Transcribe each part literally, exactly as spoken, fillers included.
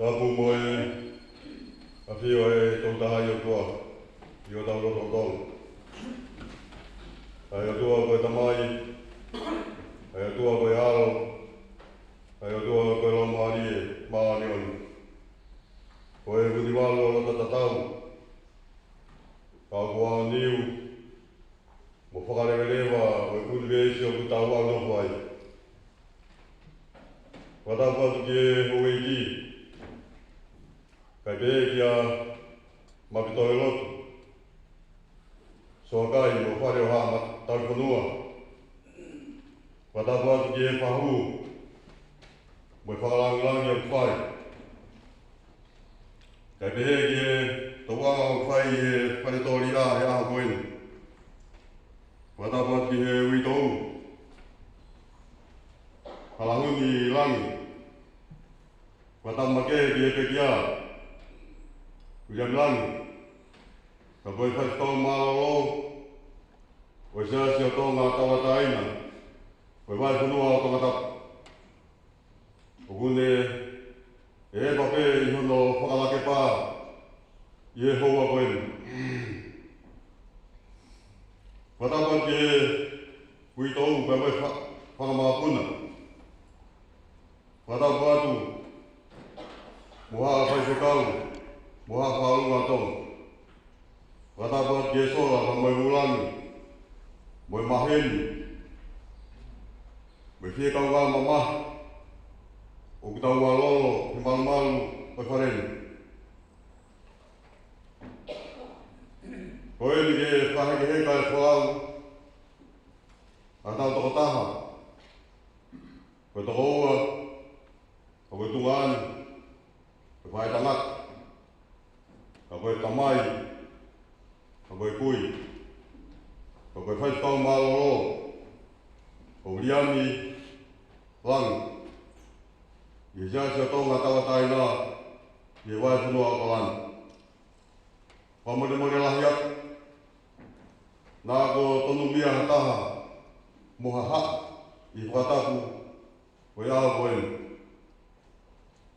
Tapu mo e ʻafio ʻa e Tokotaha ʻi ʻOtua ʻi hotau lotolotonga. ʻA e ʻOtua ko e Tamai, ʻa e ʻOtua ko e ʻAlo, ʻa e ʻOtua ko e Laumālie Māʻoniʻoni. Ko e Vunivalu ʻo e loto tatau, ka ʻoku aoniu mo fakaleveleva ʻo e ʻunivēsi ʻoku tau ʻalu nofo ai. Fakatapu atu ki he houʻeiki, kae pehē kia Mapitohelotu, Soakai mo e fale ʻo haʻa ma-, tauhi fonua. Fakatapu atu ki he fahu mo e fakalāngilangi ʻoku fai, kae pehē ki he tauʻanga ʻoku fai ʻi he fale tōliʻa he ʻaho ko eni. Fakatapu atu ki he uitou, Halahuni Langi. Fakatapu makehe ki he pekia, Viliami Langi, ka ko e faifekau mālōlō ʻo e Siasi ʻo Tonga Tauʻatāina, ko e Vahefonua ʻo Tongatapu, ʻoku ne ʻepa pē ʻi hono fakalake pā ʻi he houa ko eni. Fakatapu atu ki he uitou pea mo e fa-, fanga mokopuna. Fakatapu atu mo haʻa faifekau mo haʻa faʻunga Tonga. Fakatapu atu ki he sola pea mo e vūlangi mo e maheni mo e fiekaungā mamahi ʻoku tau mālōlō he malumalu ʻo e fale ni. Ko eni ke fakahekeheka e folau ʻa hotau tokotaha, ko e tokoua, ka ko e tuongaʻane, ko e faʻētangata, ka ko e tamai, ka ko e kui, ka ko e faifekau mālōlō, ko Viliami Langi, ʻi he Siasi ʻo Tonga Tauʻatāina ʻi he Vahefonua ʻAokalani. Fakamolemole lahi atu, naʻa ko e tonumia ha taha mo ha haʻa ʻi he fakatapu ʻo e ʻaho ko eni.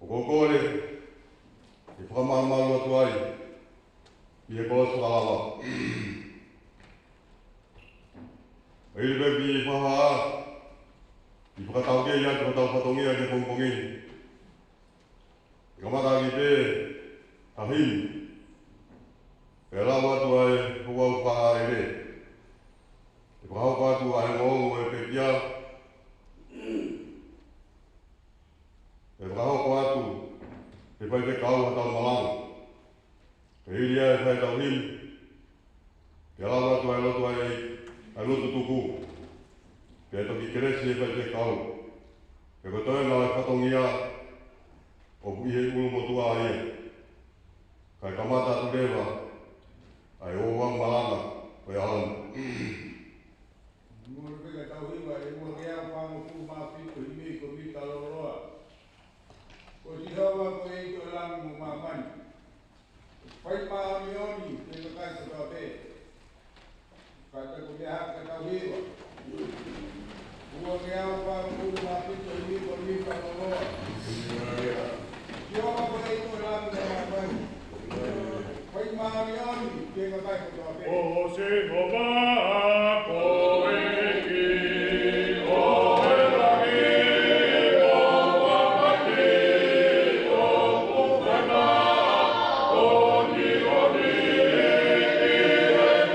ʻOku ou kole ke fakamalumalu atu ai ʻi he kolosi fakalava. ʻA ia, pea ʻi he fakahā, ʻi he fakataukei atu hotau fatongia ki he pongipongi ni, ʻe kamata ʻaki pē ha himi, pea lava atu ʻa e ouau fakaʻelē. ʻE fakahoko atu ʻa e ongoongo ʻo e pekia. ʻE fakahoko atu ʻe he faifekau haʻatau malanga. Pea hili ia ʻe fai ʻetau himi, pea lava atu ʻa e lotu ʻa e, ʻa e lotu tuku. Pea toki kelesi ʻe he faifekau. Pea ko e toenga ʻo e fatongia ʻoku ʻi he ʻulumotuʻa ia. Kae kamata atu leva ʻa e ouau malanga ʻo e ʻaho ni. Mulu pē ka tau hiva, ʻe ua ngeau fāngofulu mā fitu himi ko e mita loloa. Ko Sihova ko e ʻEiki ʻo e langi mo māmani. Fai māʻoniʻoni ki he kakai kotoa pē. Ka tau ko e meʻa hake ka tau hiva. Ua ngeau fāngofulu mā fitu himi ko e mita loloa. Sihova ko e ʻEiki ʻo e langi mo māmani. Fai māʻoniʻoni ki he kakai kotoa pē. Ko Sihova ko e ʻEiki ʻo e langi mo māmani, ʻoku fai māʻoniʻoni ki he kakai kotoa pē.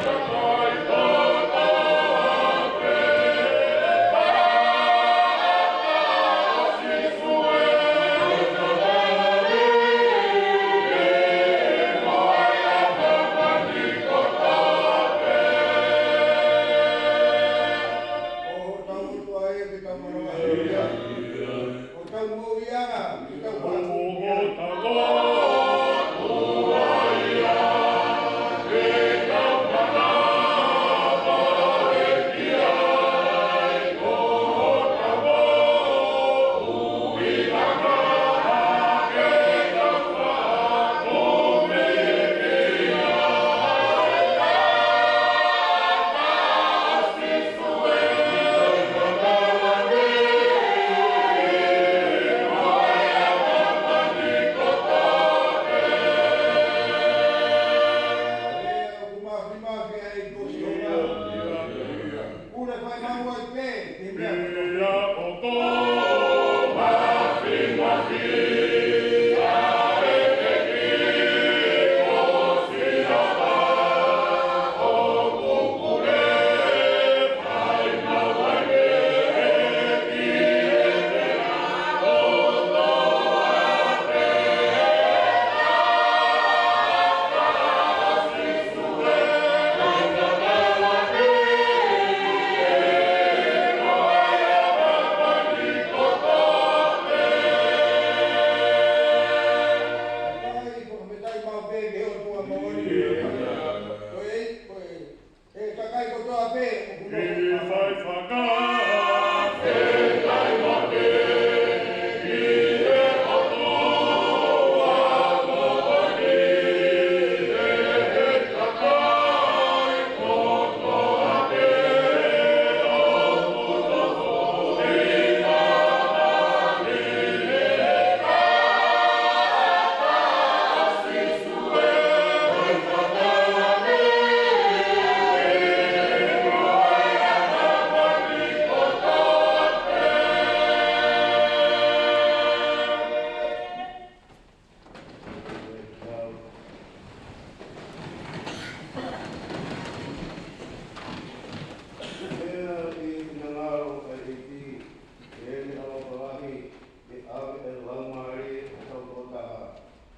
Ua i pē, ke mea.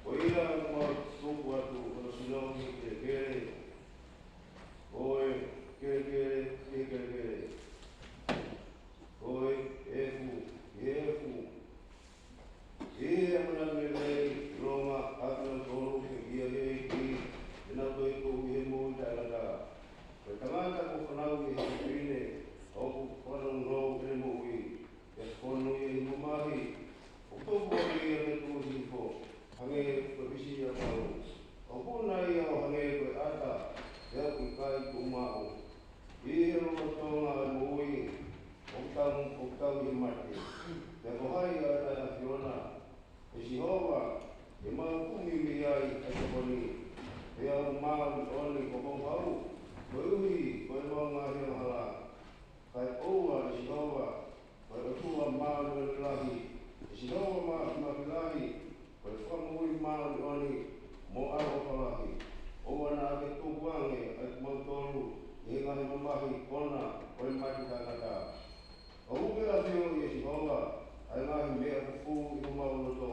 Ko ia ʻoku mau tuku atu hono sino ki he kelekele, ko e kelekele ki he kelekele, ko e efu ki he efu. ʻI he ʻamanaki lelei, ʻilonga ʻa kinautolu ʻoku pekia ʻi he ʻEiki, te nau toetuʻu ʻi he moʻui taʻengata. Ko e tangata kuo fanauʻi ʻe he fefine, ʻoku fanongonongo ʻene moʻui. Pea fonu ia ʻi he mamahi, ʻoku tupu ʻaki ia mei he tuʻusi hifo, hangē ko e pisi ʻa e pau. ʻOku na ia ʻo hangē ko e ʻata, pea ʻoku ʻikai tuʻu maʻu. ʻI he lolotonga ʻo e moʻui, ʻoku tau, ʻoku tau ʻi he mate. Pea ko hai ʻa e ʻAfiona? ʻE Sihova, ke mau kumi mei ai ʻa e tokoni. Pea ʻoku māʻoniʻoni ko hoku hau, koeʻuhi ko ʻemau ngaahi angahala. Kaeʻoua ʻe Sihova, ko e ʻOtua māʻoniʻoni lahi, ʻe Sihova Māfimafi lahi, ko e Fakamoʻui māʻoniʻoni mo ʻaloʻofa lahi. ʻOua naʻa ke tuku ange ʻa kimautolu ʻi he ngaahi mamahi kona ʻo e mate taʻengata. ʻOku ke ʻafioʻi ʻe Sihova ʻa e ngaahi meʻa fufū ʻi homau loto.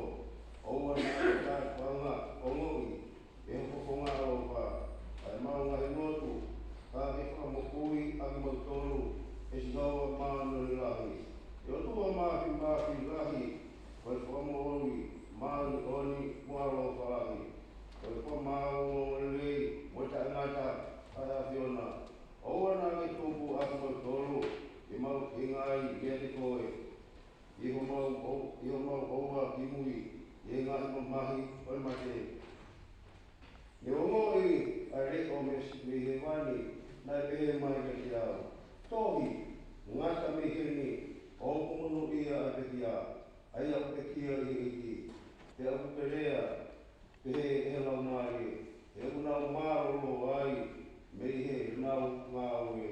ʻOua naʻa ke tāpuakiʻi, ongoʻi ʻe ho fofonga ʻaloʻofa ʻa ʻemau ngaahi lotu, ka ke fakamoʻui ʻa kimautolu, ʻe Sihova māʻoniʻoni lahi, ʻe ʻOtua Māfimafi lahi, ko e Fakamoʻui māʻoniʻoni mo ʻaloʻofa lahi, ko e Fakamaau ongoongolelei mo taʻengata ʻa e ʻAfiona. ʻOua naʻa ke tupu ʻa kimautolu ke mau hingaʻi meiate koe, ʻi homau ʻo, ʻi homau ʻoua ki mui ʻi he ngaahi mamahi ʻo e mate. Ne u ongoʻi ʻa e leʻo mei, mei hēvani, naʻe pehē mai kiate au, Tohi, ngata mei heni, ʻoku monūʻia ʻa e pekia, ʻa ia ʻoku pekia ʻi he ʻEiki. Pea ʻoku pehē, pehē ʻe he Laumālie, he ʻoku nau mālōlō ai mei heʻenau ngāue.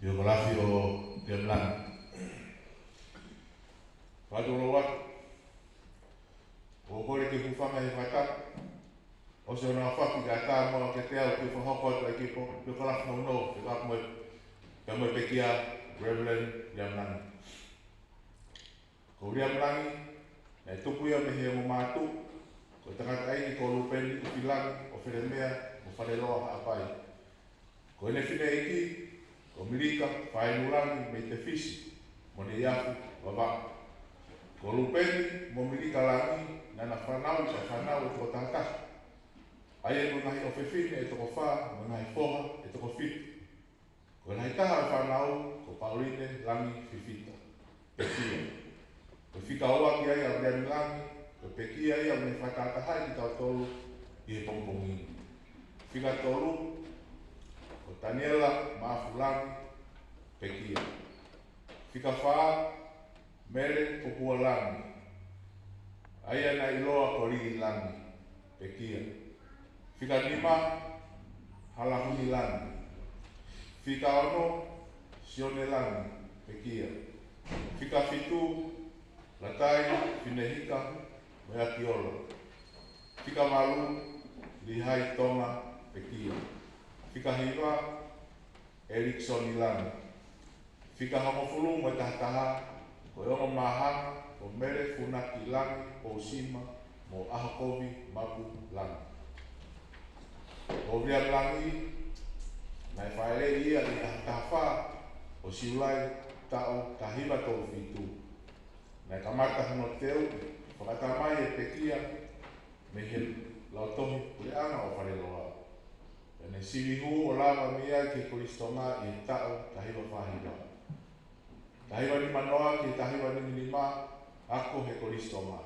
Tiokalafi ʻo Liamlangi. Fatu lo watu. ʻOku ou kole ke u hūfanga he fakatapu ʻo e ʻaho ni ʻo fakakakato kiate au ke fakahoko atu ʻa e kiʻi po, tiokalafi nounou, ke kau mo e, ke mo e pekia, Reverend Liamlangi. Ko Liamlangi, naʻe tupu ia mei he ongo mātuʻa, ko e tangataʻeiki ko Lupeni ʻUfilangi ʻo Felemea mo Faleloa Haʻapai. Ko ʻene fineʻeiki, ko Milika Faenulangi mei Tefisi, mo Neiafu Vavaʻu. Ko Lupeni mo Milika Langi, naʻá na fanauʻi ʻa e fānau ʻe toko taha taha. ʻA ia ko e ngaahi ʻofefine ʻe toko fā, mo e ngaahi foha ʻe toko fitu. Ko e ngaahi taha ʻo e fānau, ko Pauline Langi Fifita. Pekia. Ko e fika ua ki ai ʻa Liamlangi, ko e pekia ia ʻoku ne fakatahatahaʻi kitautolu ʻi he pongipongi ni. Fika tolu, Taniela Mafulangi, pekia. Fika fā, Mele Kupualangi, ʻa ia naʻe ʻiloa ko Lili Langi, pekia. Fika nima, Halahuni Langi. Fika ono, Sione Langi, pekia. Fika fitu, Latai Finehika Moeakiola. Fika valu, Lihai Tonga, pekia. Fika hiva, Eriksoni Langi. Fika hongofulu mo e taha taha, ko e ongo māhanga, ko Mele Funaki Langi Pousima mo ʻAhokovi Mapu Langi. Ko Viliami Langi, naʻe fāʻeleʻi ia ʻi he ʻaho taha fā ʻo Siulai taʻu taha hiva tolu fitu. Naʻe kamata hono teuʻi fakatamai e pekia mei he Lautohi Puleʻanga ʻo Faleloa. Pea ne sivi hū ʻo lava mei ai ki he Kolisi Tonga ʻi he taʻu taha hiva fā hiva. Taha hiva nima noa ki he taha hiva nima nima, ako he Kolisi Tonga.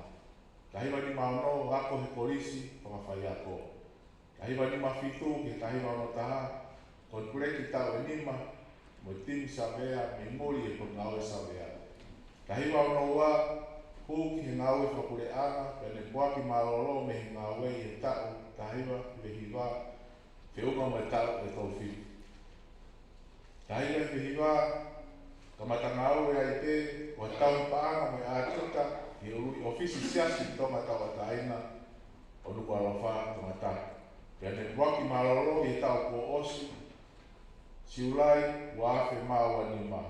Taha hiva nima ono, ako he Kolisi Fakafaiako. Taha hiva nima fitu ki he taha hiva ono taha, konipuleki taʻu ʻe nima mo e timi savea mei muli e potungāue savea. Taha hiva ono ua, hū ki he ngāue fakapuleʻanga, pea ne puaki mālōlō mei he ngāue ʻi he taʻu taha hiva hiva hiva, feʻunga mo e taʻu ʻe tolu fitu. Taha hiva hiva hiva, kamata ngāue ai pē ko e tauhi paʻanga mo e ʻātita ʻi he ʻuluʻi ʻōfisi Siasi Tonga Tauʻatāina ʻo Nukuʻalofa, Tongatapu. Pea ne puaki mālōlō ʻi he taʻu kuo ʻosi, Siulai ua afe mā ua nima.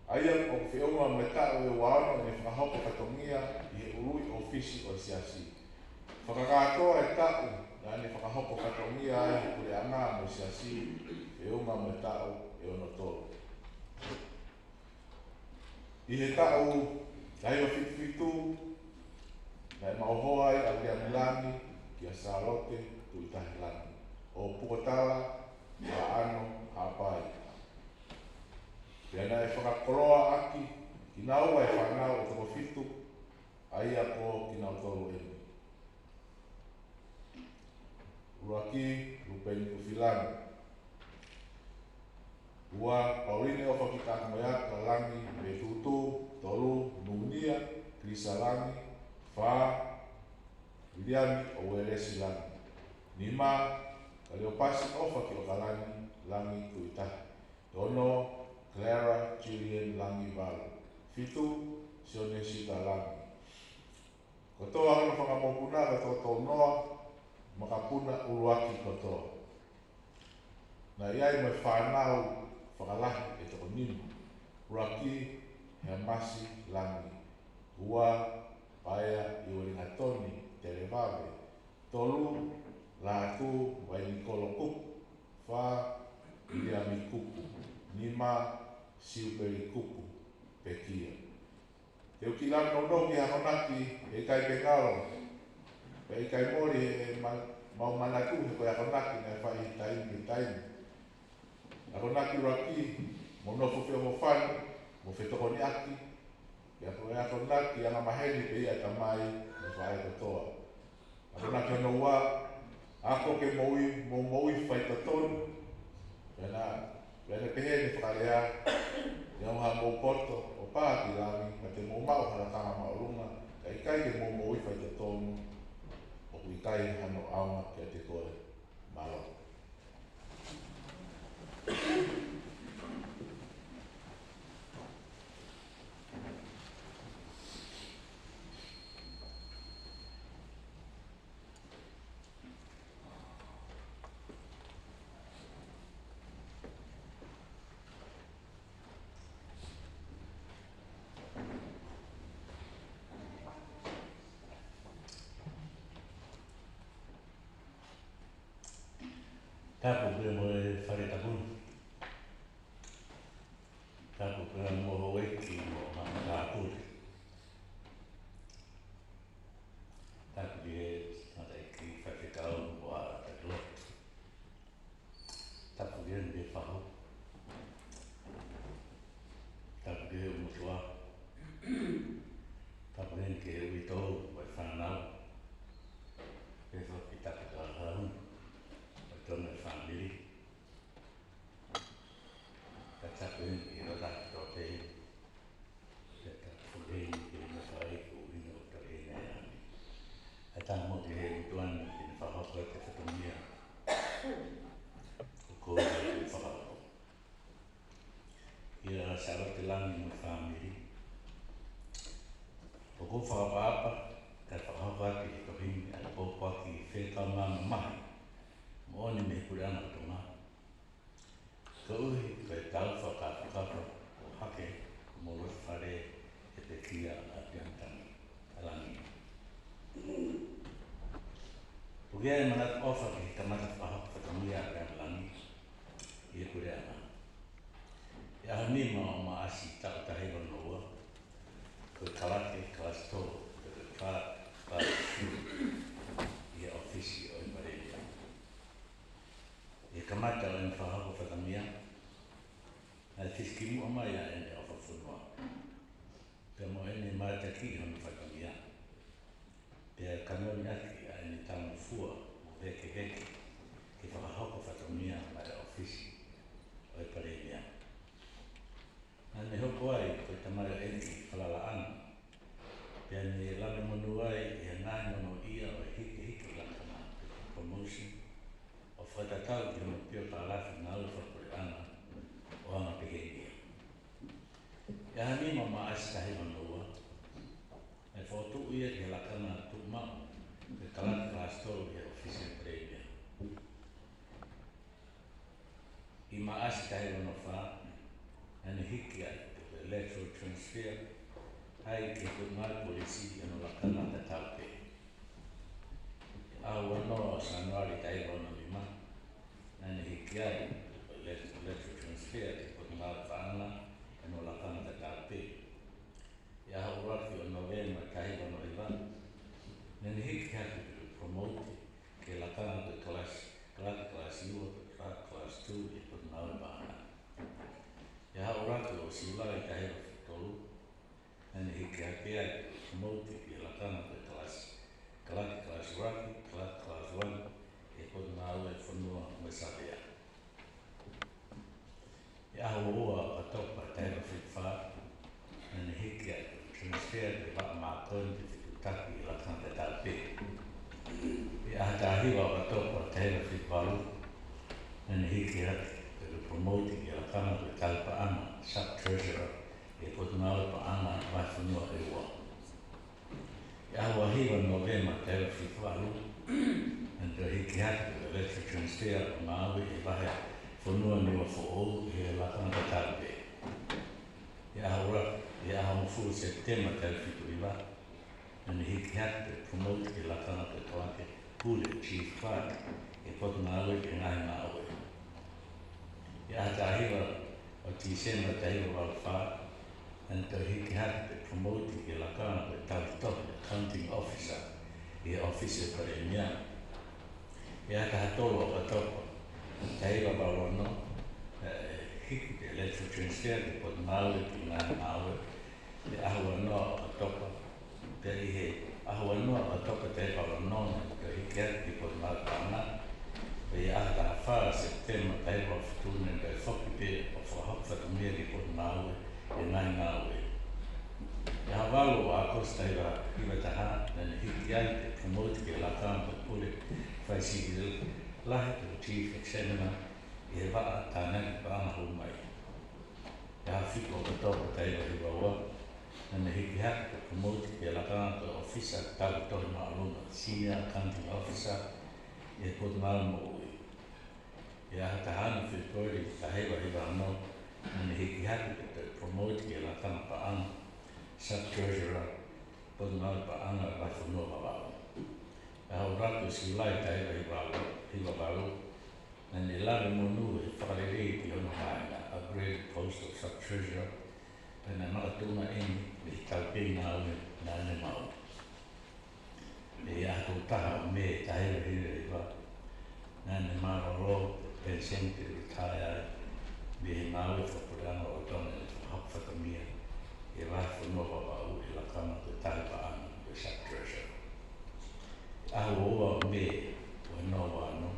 ʻA ia ʻoku feʻunga mo e taʻu ʻe ua ono ʻene fakahoko fatongia ʻi he ʻuluʻi ʻōfisi ʻo e Siasi. Fakakātoa e taʻu naʻa ne fakahoko fatongia ai he puleʻanga mo e Siasi, feʻunga mo e taʻu ʻe ono tolu. ʻI he taʻu taha hiva fitu fitu, naʻe maʻu hoa ai ʻa Viliami Langi kia Sālote Tuʻitahi Langi ʻo Pukotala Vaʻano Haʻapai. Pea naʻe fakakoloa ʻaki kinaua e fānau ʻe toko fitu, ʻa ia ko kinautolu eni. ʻUluaki, Lupeni Kufilangi. Ua, Pauline ʻOfakikamoeaka Langi Vetutu. Tolu, Nunia Kilisa Langi. Fā, Viliami ʻOuelesi Langi. Nima, Kaliopasi ʻOfakiokalangi Langi Tuʻitahi. Ono, Clara Julian Langi. Valu, fitu, Sione Siuta Langi. Kotoa hono fanga mokopuna ko e toko tolu noa makapuna ʻuluaki kotoa. Naʻe ʻi ai mo e fānau fakalahi ʻe toko nima. ʻUluaki, Hemasi Langi. Ua, Paea ʻIolingatoni Televave. Tolu, Lātū Vainikolo Kupu. Fā, Viliami Kupu. Nima, Siupeli Kupu, pekia. Te u kiʻi lave nounou ki he akonaki, heʻikai ke ngalo, pea ʻikai mole e ma-, mau manatu he ko e akonaki naʻe fai he taimi ki he taimi. Akonaki ʻuluaki, mo nofo feʻofoʻofani mo fetokoniʻaki, pea ko e akonaki angamaheni pē ia ʻa e tamai mo e faʻē kotoa. Akonaki hono ua, ako ke moʻui, mou moʻui faitotonu. Pea na, pea ne pehē ʻene fakalea, ʻi he ʻaho ʻo homou poto ʻo pā ki langi, ka te mou maʻu ha lakanga māʻolunga, ka ʻikai ke mou moʻui faitotonu, ʻoku ʻikai hano ʻaonga kiate koe. Mālō. Tapu pē mo e fale tapu. Tapu pē mo houʻeiki mo e matāpule. Tapu ki he tangataʻeiki faifekau mo e tangataʻeiki lotu. Tapu ki he fahu. Tapu ki he ʻumatua. Tapu ki he uitou mo e fānau. Pea foki tapu ki he haʻu ʻo e tona e fāmili. Fakaʻapaʻapa, kae fakahoko atu ʻi he tohi ni ʻa e pōpoaki fekau mamahi moʻoni mei he Puleʻanga ʻo Tonga. Koeʻuhi ko e tau fakakafakafa ʻo hake mo loto fale ʻe he pekia ʻa Peanutani ʻa Langi. Puke ʻa e manatu ʻofa ki he kamata fakahoko fatongia ʻa Peanutani ʻi he Puleʻanga. ʻI he ʻaho nima ʻo Maʻasi taʻu taha hiva noa ua, ko e kalake kalasi tolu, ko e clerk class two ʻi he ʻōfisi ʻo e Palēmia. ʻI he kamata ʻo ʻene fakahoko fatongia, naʻe fisi kimuʻa mai ʻa ʻene ʻofa fonua pea mo ʻene mātaki ʻi hono fatongia, pea kanoni ʻaki ʻa ʻene talangofua mo vēkeveke ke fakahoko fatongia maʻá e ʻōfisi ʻo e Palēmia. Naʻá ne hoko ai ko e tamaioʻeiki falalaʻanga, pea ne lave monū ai ʻi he ngaahi monūʻia ʻo e hikihiki lakanga, promotion, ʻo fakatatau ki hono piokalafi ngāue fakapuleʻanga ʻo anga pehē ni. ʻI he ʻaho nima ʻo Maʻasi taha hiva noa ua, naʻe fokotuʻu ia ki he lakanga tuʻumaʻu ko e kalake kalasi tolu ʻi he ʻōfisi ʻo e Palēmia. ʻI Maʻasi taha hiva noa fā, naʻá ne hiki ai ko e lateral transfer ai ki he Potungāue Polisi ʻi hono lakanga tatau pē. ʻI he ʻaho ua noa ʻo Sānuali taha hiva ono nima, naʻá ne hiki ai ko e lateral transfer ki he Potungāue Paʻanga ʻi hono lakanga tatau pē. ʻI he ʻaho ʻuluaki ʻo Nōvema taha hiva ono hiva, naʻá ne hiki hake ke promote ki he lakanga ko e kalasi, kalake kalasi ua, kalake kalasi two ʻi he Potungāue Paʻanga. ʻI he ʻaho ʻuluaki ʻo Siulai taha hiva fitu tolu, naʻá ne hiki hake ai ke promote ki he lakanga ko e kalasi, kalake kalasi ʻuluaki, kalake kalasi one ʻi he Potungāue Fonua mo e Savea. ʻI he ʻaho ua ʻo ʻOkatopa taha hiva fitu fā, naʻá ne hiki ai ke transfer ki he Vaʻa Mākoni ke fetuʻutaki ʻi he lakanga tatau pē. ʻI he ʻaho taha hiva ʻo ʻOkatopa taha hiva fitu valu, naʻá ne hiki hake ke promote ki he lakanga ko e Tauhi Paʻanga, Sub Treasurer, ʻi he Potungāue Paʻanga Vahefonua ʻe Ua. ʻI he ʻaho ua hiva ʻo Nōvema taha hiva fitu valu, naʻá ne toe hiki hake ko e lateral transfer ʻo ngāue ʻi he Vahefonua Niuafoʻou ʻi he lakanga tatau pē. ʻI he ʻaho ua, ʻi he ʻaho hongofulu ʻo Sepitema taha hiva fitu hiva, naʻá ne hiki hake ke promote ki he lakanga ko e kalake pule, Chief Clerk, ʻi he Potungāue ki he Ngaahi Ngāue. ʻI he ʻaho taha hiva ʻo Tīsema taha hiva valu fā, naʻá ne toe hiki hake ke promote ki he lakanga ko e Tauhi Tohi, Accounting Officer, ʻi he ʻōfisi ʻo e Palēmia. ʻI he ʻaho taha tolu ʻo ʻOkatopa taha hiva valu ono, naʻe hiki ke lateral transfer ki he Potungāue ki he Ngaahi Ngāue. ʻI he ʻaho ua noa ʻo ʻOkatopa, pea ʻi he ʻaho ua noa ʻo ʻOkatopa taha hiva valu ono, naʻe toe hiki hake ki he Potungāue Paʻanga. Pea ʻi he ʻaho taha fā ʻo Sepitema taha hiva valu fitu, naʻe toe foki pē ʻo fakahoko fatongia ki he Potungāue ki he Ngaahi Ngāue. ʻI he ʻaho valu ʻo ʻAokosi taha hiva hiva taha, naʻá ne hiki ai ke promote ki he lakanga ko e pule faisivi lahi, ko e Chief Examiner, ʻi he Vaʻa Tānaki Paʻanga Hū Mai. ʻI he ʻaho fitu ʻo ʻOkatopa taha hiva hiva ua, naʻá ne hiki hake ke promote ki he lakanga ko e ʻŌfisa Tauhi Tohi Māʻolunga, Senior Accounting Officer, ʻi he Potungāue Moʻui. ʻI he ʻaho taha ono ʻo Fēpueli taha hiva hiva ono, naʻá ne hiki hake ke toe promote ki he lakanga paʻanga, Sub Treasurer, Potungāue Paʻanga Vahefonua Vavaʻu. ʻI he ʻaho ʻuluaki ʻo Siulai taha hiva hiva valu, naʻá ne lave monū he fakalelei ki hono vaʻinga, upgraded post of Sub Treasurer, pea naʻe makatuʻunga eni mei he taukei ngāue naʻá ne maʻu. Pea ʻi he ʻaho tolu taha ʻo Mē taha hiva hiva hiva, naʻá ne mālōlō, peniseni, pea retire ai mei he ngāue fakapuleʻanga ʻo Tonga ʻi he fakahoko fatongia ʻi he Vahefonua Vavaʻu ʻi he lakanga ko e Tauhi Paʻanga, ko e Sub Treasurer. ʻAho ua ua ʻo Mē ua noa ua ono,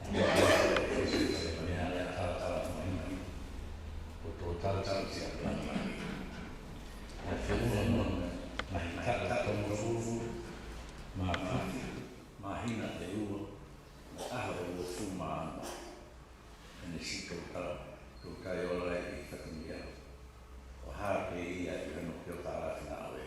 naʻe ʻi he ʻōfisi ʻo e Palēmia ʻa Talatala Tuʻimaʻina ko Tōtau Sāmisia Tuʻimaʻina. Naʻe feʻunga mo e ngaahi taʻu tolungofulu mā fitu, māhina ʻe ua, mo e ʻaho ʻe uofulu mā ono ʻene siʻi toutai, toutai ola ʻi he fatongia, ʻo hā pē ia ʻi hono piokalafi ngāue.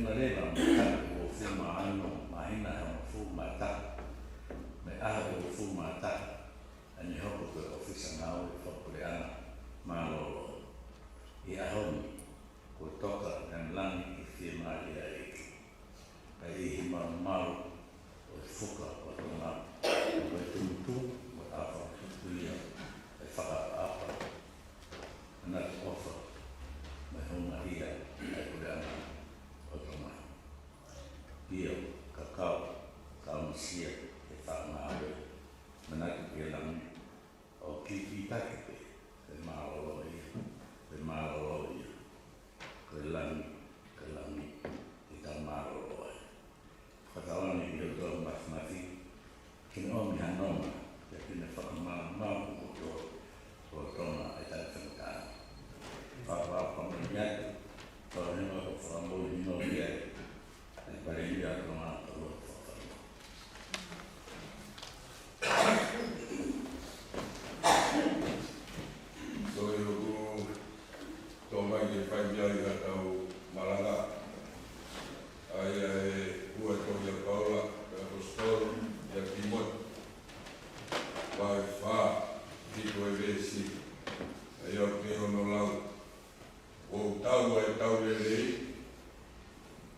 Leva mo e taʻu ʻe uofulu mā ono, māhina ʻe hongofulu mā taha, mei he ʻaho ʻe uofulu mā taha, ʻa ʻene hoko ko e ʻōfisa ngāue fakapuleʻanga mālōlō. ʻI he ʻaho ni, kuo toka e langilangi ʻi he fiemālie ʻa e ʻEiki. Pea ʻi he malumalu ʻo e fuka ʻo Tonga, ko e tumutumu mo e ʻaoʻaofitu ia ʻe fakaʻapaʻapa, ʻa e ʻofa mo e houngaʻia ʻa e puleʻanga ʻo Tonga. ʻIo, kakau, ka ʻosi ia ʻe fānau ē, manatu ki he langi, ʻo kikitaki pē, ko e mālōlō ia, ko e mālōlō ia, ko e langi, ko e langi, ʻi he tau mālōlō ai. Fakatauange ki he ʻOtua Māfimafi, ke ne ʻomi ha nonga, pea ke ne fakamaau ʻa e motuʻa ʻo Tonga ʻi he taimi fakatātā. Fakaʻapaʻapa mai atu, ko e hingoa ko Fakamoʻui Hingoa ia, ʻe Palēmia ʻo Tonga, ʻo Tonga. Ko e ʻoku tō mai ke fai mei ai ʻetau malanga, ʻa ia ʻe ua tohi ʻa Paula, ʻa e ʻaposetolo, kia Tīmote, vahe fā, hitu e veesi, ʻa ia ʻoku ke hono lau. Kuo tau ʻa e tau lelei,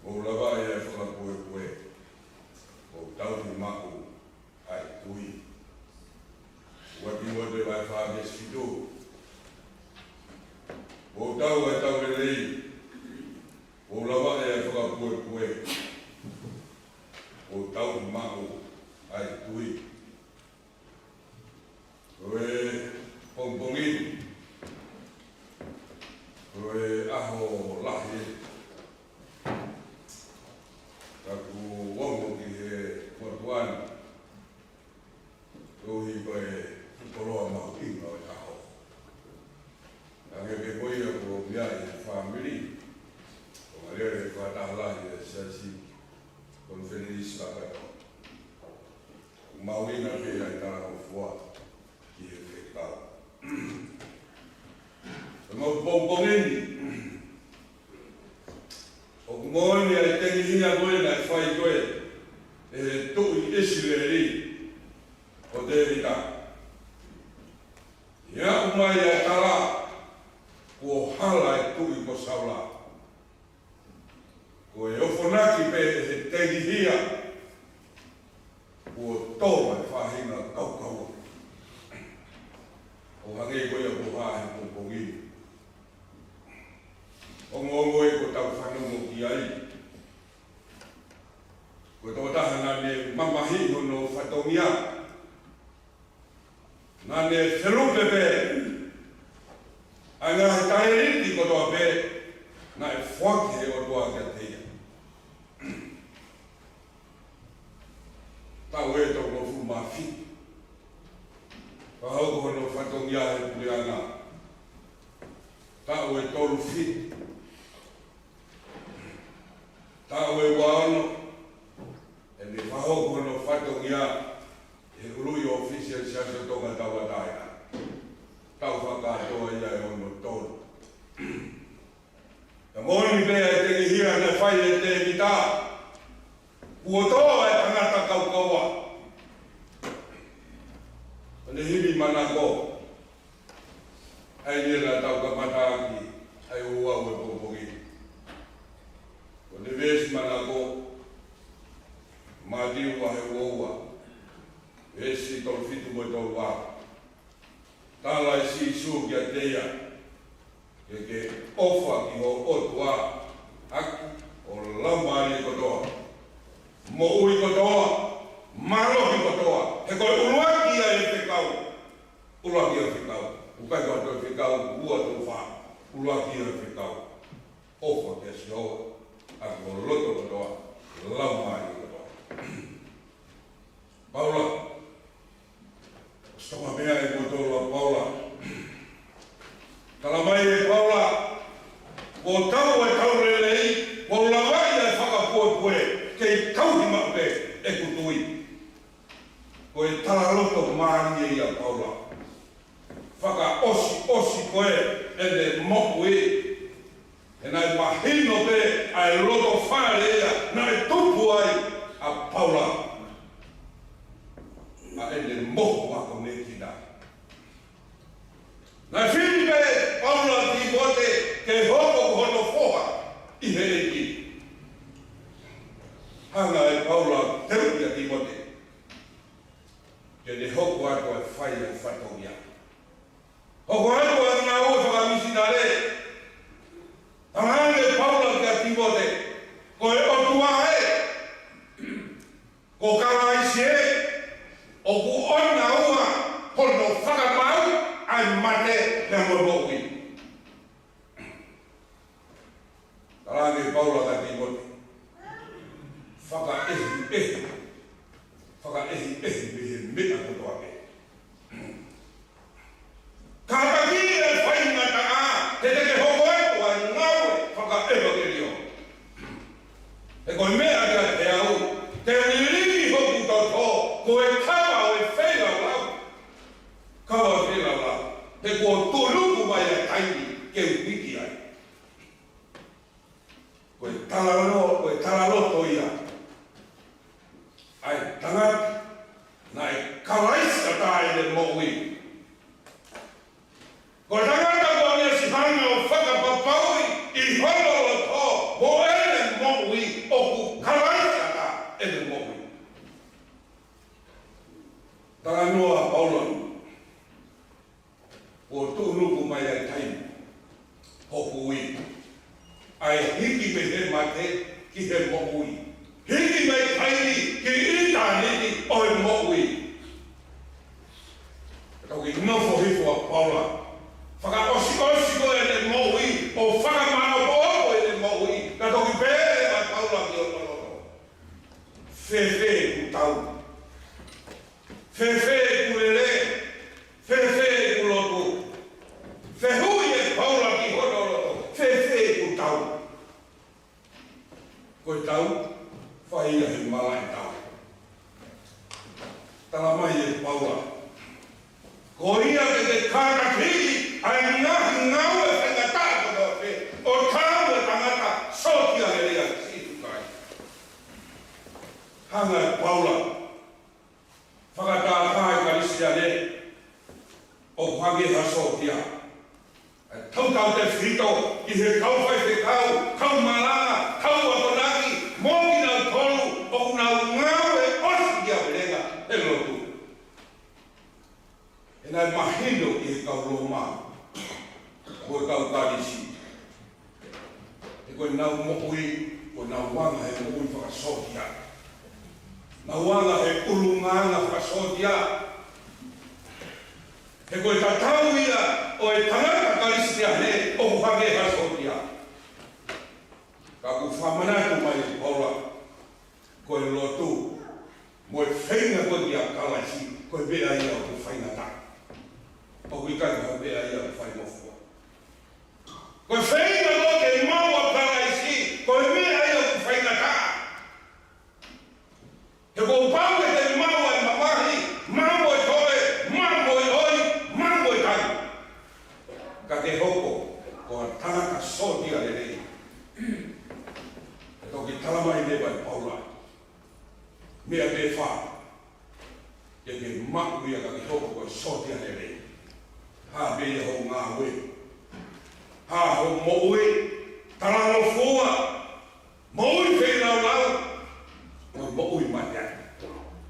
kuo lava ʻa e fakapuepue, kuo tau ni maʻu ʻa e tui. Ua Tīmote vahe fā veesi fitu. Kuo tau ʻa e tau lelei, kuo lava ʻa e fakapuepue, kuo tau ni maʻu ʻa e tui. Ko e pongipongi ni, ko e ʻaho lahi, ka ʻoku ou ongo ki he motuʻa ni, koeʻuhi ko e fuʻu koloa mahuʻinga ʻo e ʻaho. Hangē pē ko ia ko e meʻa ʻi he fāmili, ko e lele fakataha lahi ʻa e siasi, konifelenisi kātoa. Mahuʻinga pē ʻa e talangofua ki he fekau. Ko e pongipongi ni, ʻoku moʻoni ʻa e tengihia ko ē naʻe fai ko ē ʻe he tuʻi ʻIsileli ko Tēvita. ʻI he aʻu mai ʻa e tala kuo hala e tuʻi ko Saula. Ko e ofonaki pē ʻe he tengihia, kuo tō ʻa e faʻahinga kaukaua. ʻO hangē ko ia kuo hā he pongipongi ni. Ongoongo ē kuo tau fanongo ki ai, ko e tokotaha naʻa ne mamahiʻi hono fatongia. Naʻa ne felupe pē ʻa e ngaahi talēniti kotoa pē naʻe foaki ʻe he ʻOtua kiate ia. Taʻu ʻe tolungofulu mā fitu, fakahoko hono fatongia he puleʻanga. Taʻu ʻe tolu fitu, taʻu ʻe ua ono, ʻene fakahoko hono fatongia he ʻuluʻi ʻōfisa ʻo e Siasi ʻo Tonga Tauʻatāina. Taʻu fakakātoa ia ʻe ono tolu. Ka moʻoni pē ʻa e tengihia naʻe fai ʻe Tēvita, kuo tō ʻa e tangata kaukaua. Ko ʻene himi manako, ʻa ia naʻa tau kamata ʻaki ʻa e ouau ʻo e pongipongi. Ko ʻene veesi manako, Mātiu vahe uaua, veesi tolu fitu mo e tolu valu. Tala ʻe Sīsū kiate ia, ke ke ʻofa ki ho ʻOtua ʻaki ho laumālie kotoa, moʻui kotoa, mālohi kotoa. He ko e ʻuluaki ia ʻo e fekau. ʻUluaki ia ʻo e fekau. ʻOku ʻikai ko ha toe fekau ʻe ua, tolu, fā. ʻUluaki ia ʻo e fekau. ʻOfa kia Sihova ʻaki ho loto kotoa, laumālie kotoa. Paula, ʻosi toka meʻa ʻe moutolu ʻa Paula. Tala mai ʻe Paula, kuo tau ʻa e tau lelei, kuo lava ʻa e fakapuepue, kei tauhi maʻu pē ʻeku tui. Ko e talaloto mālie ia ʻa Paula. Fakaʻosiʻosi ko ē ʻene moʻui. Naʻe mahino pē ʻa e loto fale ia naʻe tupu ai ʻa Paula. Naʻe ne mohu ako ne kina. Naʻe fili pē Paula ʻa Tīmote ke hoko ko hono foha ʻi he ʻEiki. Hanga ʻe Paula ʻo teuʻi ʻa Tīmote ke ne hoko atu ʻo fai ʻa e fatongia. Hoko atu ʻa e ngāue fakamisinale. Talaange ʻe Paula kia Tīmote, ko e ʻOtua ē, ko Kalaisi ē, ʻoku ʻonaua hono fakamaau ʻa e mate pea mo e moʻui. Talaange ʻe Paula kia Tīmote, fakaʻehiʻehi, fakaʻehiʻehi mei he meʻa kotoa pē. Kātaki e faingataʻa, he te ke hoko atu ʻa e ngāue fakaʻevangeliō. He ko e meʻa kiate au, te u lilingi hoku toto, ko e kava ʻo e feilaulau. Kava ʻo e feilaulau. He kuo tuʻunuku mai ʻa e taimi ke u hiki ai. Ko e talalo-, ko e talaloto ia ʻa e tangata naʻe Kalaisi ʻatā ʻene moʻui. Ko e tangata kuo ne ʻosi hanga ʻo fakapapauʻi ʻi hono loto mo ʻene moʻui ʻoku Kalaisi ʻatā ʻene moʻui. Talanoa ʻa Paula, kuo tuʻunuku mai ʻa e taimi hoku ui. ʻA e hiki mei he mate ki he moʻui. Hiki mei he taimi ki ʻitāniti ʻo e moʻui. Ka toki nofo hifo ʻa Paula. Fakaʻosiʻosi ko ē ʻene moʻui, ʻo fakamāʻopoʻopo ʻene moʻui. Ka toki pehē ʻa Paula ki hono loto, fēfē ʻeku tau? Fēfē ʻeku lele? Fēfē ʻeku lotu? Fehuʻi ʻe Paula ki hono loto, fēfē ʻeku tau? Ko e tau, fai ia he malaʻe tau. Talamai ʻe Paula, ko ia ke te kātakiʻi ʻa e ngaahi ngāue faingataʻa kotoa pē, ʻo tau e tangata sōtia lelei ʻa Sīsū Kalaisi. Hanga ʻe Paula fakatātā ʻa e Kalisitiane ʻo hangē ha sōtia. ʻA e tautautefito ki he kau faifekau, kau malanga, kau akonaki, mo kinautolu ʻoku nau ngāue ʻosikiavelenga he lotu. He naʻe mahino ki he kau Loma mo e kau Kalisi, he ko ʻenau moʻui, ko ʻenau anga he moʻui fakasōtia. Nau anga he ʻulungaanga fakasōtia. He ko e tatau ia ʻo e tangata Kalisitiane ʻoku hangē ha sōtia. Ka ʻoku fakamanatu mai ʻe Paula, ko e lotu mo e feinga ko ē kia Kalaisi, ko e meʻa ia ʻoku faingataʻa. ʻOku ʻikai ko e meʻa ia ʻoku faingofua. Ko e feinga ko ē ke maʻu ʻa Kalaisi, ko e meʻa ia ʻoku faingataʻa. He kuo pau ke te maʻu ʻa e mamahi, maʻu ʻa e toe, maʻu ʻa e ʻoi, maʻu ʻa e tanu. Ka ke hoko ko ha tangata sōtia lelei. He toki talamai leva ʻe Paula, meʻa pē ʻe fā ke ke maʻu ia ka ke hoko ko e sōtia lelei. Hā pē ia hoʻo ngāue, hā hoʻo moʻui, talangofua, moʻui feilaulau, mo e moʻui mateaki.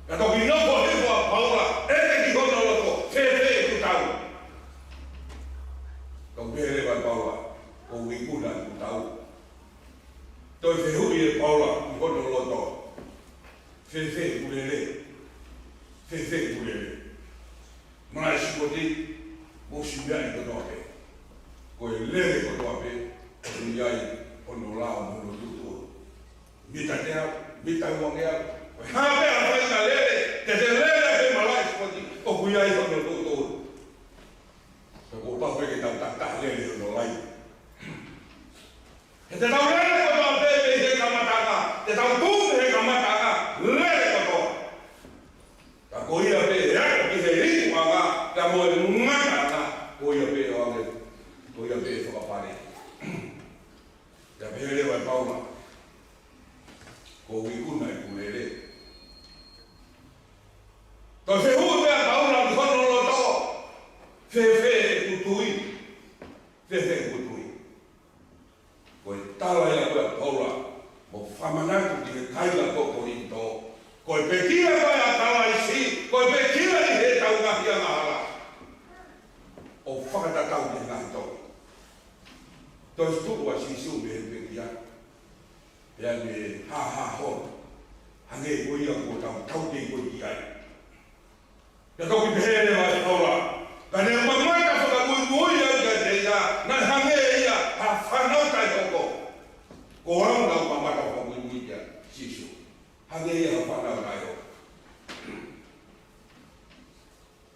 Ka toki nofo hifo ʻa Paula, ʻeke ki hono loto, fēfē ʻeku tau? Toki pehē leva ʻe Paula, ko e ikuna ʻeku tau. Toe fehuʻi ʻe Paula ki hono loto, fēfē ʻeku lele? Fēfē ʻeku lele? Malaʻe sipoti mo e siʻi meʻa kotoa pē. Ko e lele kotoa pē, ʻoku ʻi ai hono lao mo hono tuʻutuʻuni. Mita teau, mita uangeau. Ko e hā pē ha faʻahinga lele, te te lele he malaʻe sipoti, ʻoku ʻi ai hono tuʻutuʻuni. Ka kuo pau pē ke tau takitaha lele hono laine. He te tau lele kotoa pē mei he kamataʻanga, te tau tuʻu he kamataʻanga, lele kotoa. Ka ko ia pē ʻe aʻu ki he ikuʻanga, ka mo e ngataʻanga, ko ia pē ʻoange, ko ia pē fakapale. Paula, ko e ikuna ʻeku lele. Toe fehuʻi pē ʻa Paula ki hono loto, fēfē ʻeku tui, fēfē ʻeku tui. Ko e tala ia ko ē ʻa Paula, mo fakamanatu ki he kakai ko Kolinitō, ko e pekia ko ē ʻa Kalaisi, ko e pekia ʻi heʻetau ngaahi angahala. ʻO fakatatau ki he ngaahi tohi. Toe tuʻu ʻa Sīsū mei he pekia. Pea ne hāhā holo. Hangē ko ia ko ʻetau tautefito ki ai. Pea toki pehē leva ʻe Paula, ka ne mamata fakamuimui au kiate ia, naʻe hangē ia ha fānau taʻehoko. Ko au naʻa ku mamata fakamuimui kia Sīsū. Hangē ia ha fānau taʻehoko.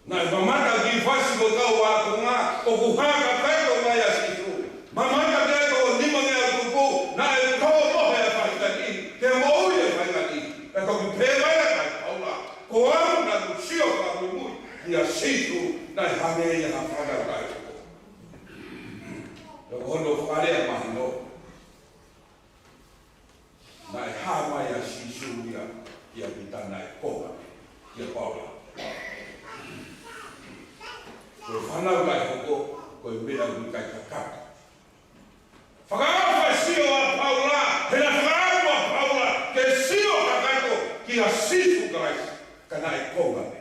Naʻe mamata ki he fasi mo e kau ākonga, ʻoku hā kakato mai ʻa Sīsū. Mamata ki ai ko e nimangeau tupu, naʻe tō mohe ʻa e faʻahinga niʻihi, ke moʻui ʻa e faʻahinga niʻihi. Pea toki pehē mai ʻa Paula, ko au naʻa ku sio fakamuimui kia Sīsū, naʻe hangē ia ha fānau taʻehoko. Pea ko hono fakalea mahino, naʻe hā mai ʻa Sīsū ia kia Pita naʻe konga, kia Paula. Ko e fānau taʻehoko, ko e meʻa ʻoku ʻikai kakato. Fakaʻofa e sio ʻa Paula, he naʻe fakaʻamu ʻa Paula ke sio kakato kia Sīsū Kalaisi, ka naʻe konga pē.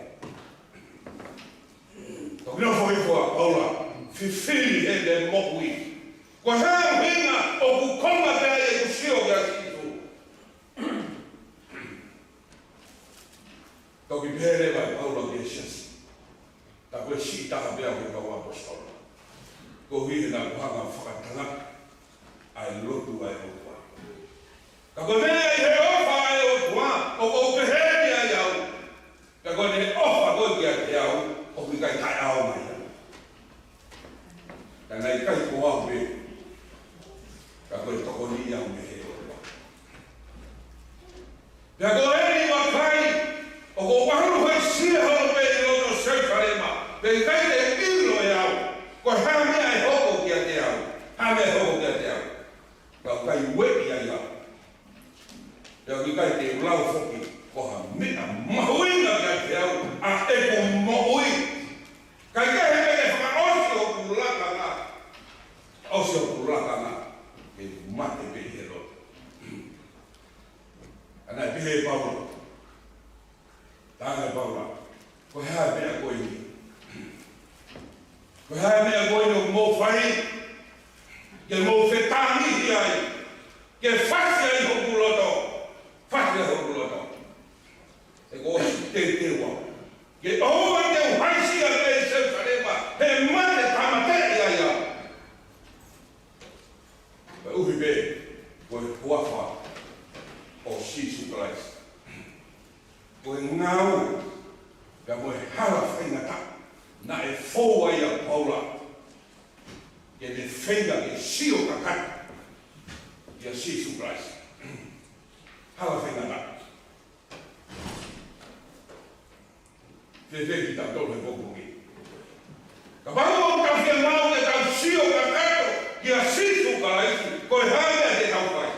Toki nofo hifo ʻa Paula, fifili heʻene moʻui. Ko e hā e ʻuhinga ʻoku konga pē ai ʻeku sio kia Sīsū? Toki pehē leva ʻe Paula ki he siasi, tā ko e siʻi taha pē au he kau ʻaposetolo. Koeʻuhi he naʻa ku hanga ʻo fakatangata ʻa e lotu ʻa e ʻOtua. Ka ko e meʻa ʻi he ʻofa ʻa e ʻOtua, ʻoku ou pehē ni ai au. Ka ko ʻene ʻofa ko ē kiate au, ʻoku ʻikai taʻeʻaonga ia. Ka naʻe ʻikai ko au pē, ka ko e tokoni ia mei he ʻOtua. Pea ko eni vakai, ʻoku ou ʻalu hoi sia holo pē ʻi loto Selusalema, pea ʻikai te ʻilo ʻe au, ko e hā e meʻa ʻe hoko kiate au, hā e meʻa ʻe hoko kiate au. Ka ʻoku ʻikai ueʻi ai au. Pea ʻoku ʻikai te u lau foki, ko ha meʻa mahuʻinga kiate au, ʻa ʻeku moʻui. Kae kehe pē ke fakaʻosi hoku lakanga, ʻosi hoku lakanga, ke mate pē ʻi he lotu. Ka naʻe pehē ʻe Paula. Talaange ʻe Paula, ko e hā e meʻa ko eni? Ko e hā e meʻa ko eni ʻoku mou fai? Ke mou fetāngihi ai, ke fasi ai hoku loto, fasi ai hoku loto. He kuo ʻosi teuteu au. Ke ʻoua te u haʻisia pē ʻi Selusalema, he mate tāmateʻi ai au. Koeʻuhi pē ko e huafa ʻo Sīsū Kalaisi. Ko e ngāue, pea mo e hala faingataʻa, naʻe fou ai ʻa Paula, ke ne feinga ke sio kakato kia Sīsū Kalaisi. Hala faingataʻa. Fēfē kitautolu he pongipongi? Kapau ʻoku tau fiemaʻu ke tau sio kakato kia Sīsū Kalaisi, ko e hā e meʻa te tau fai?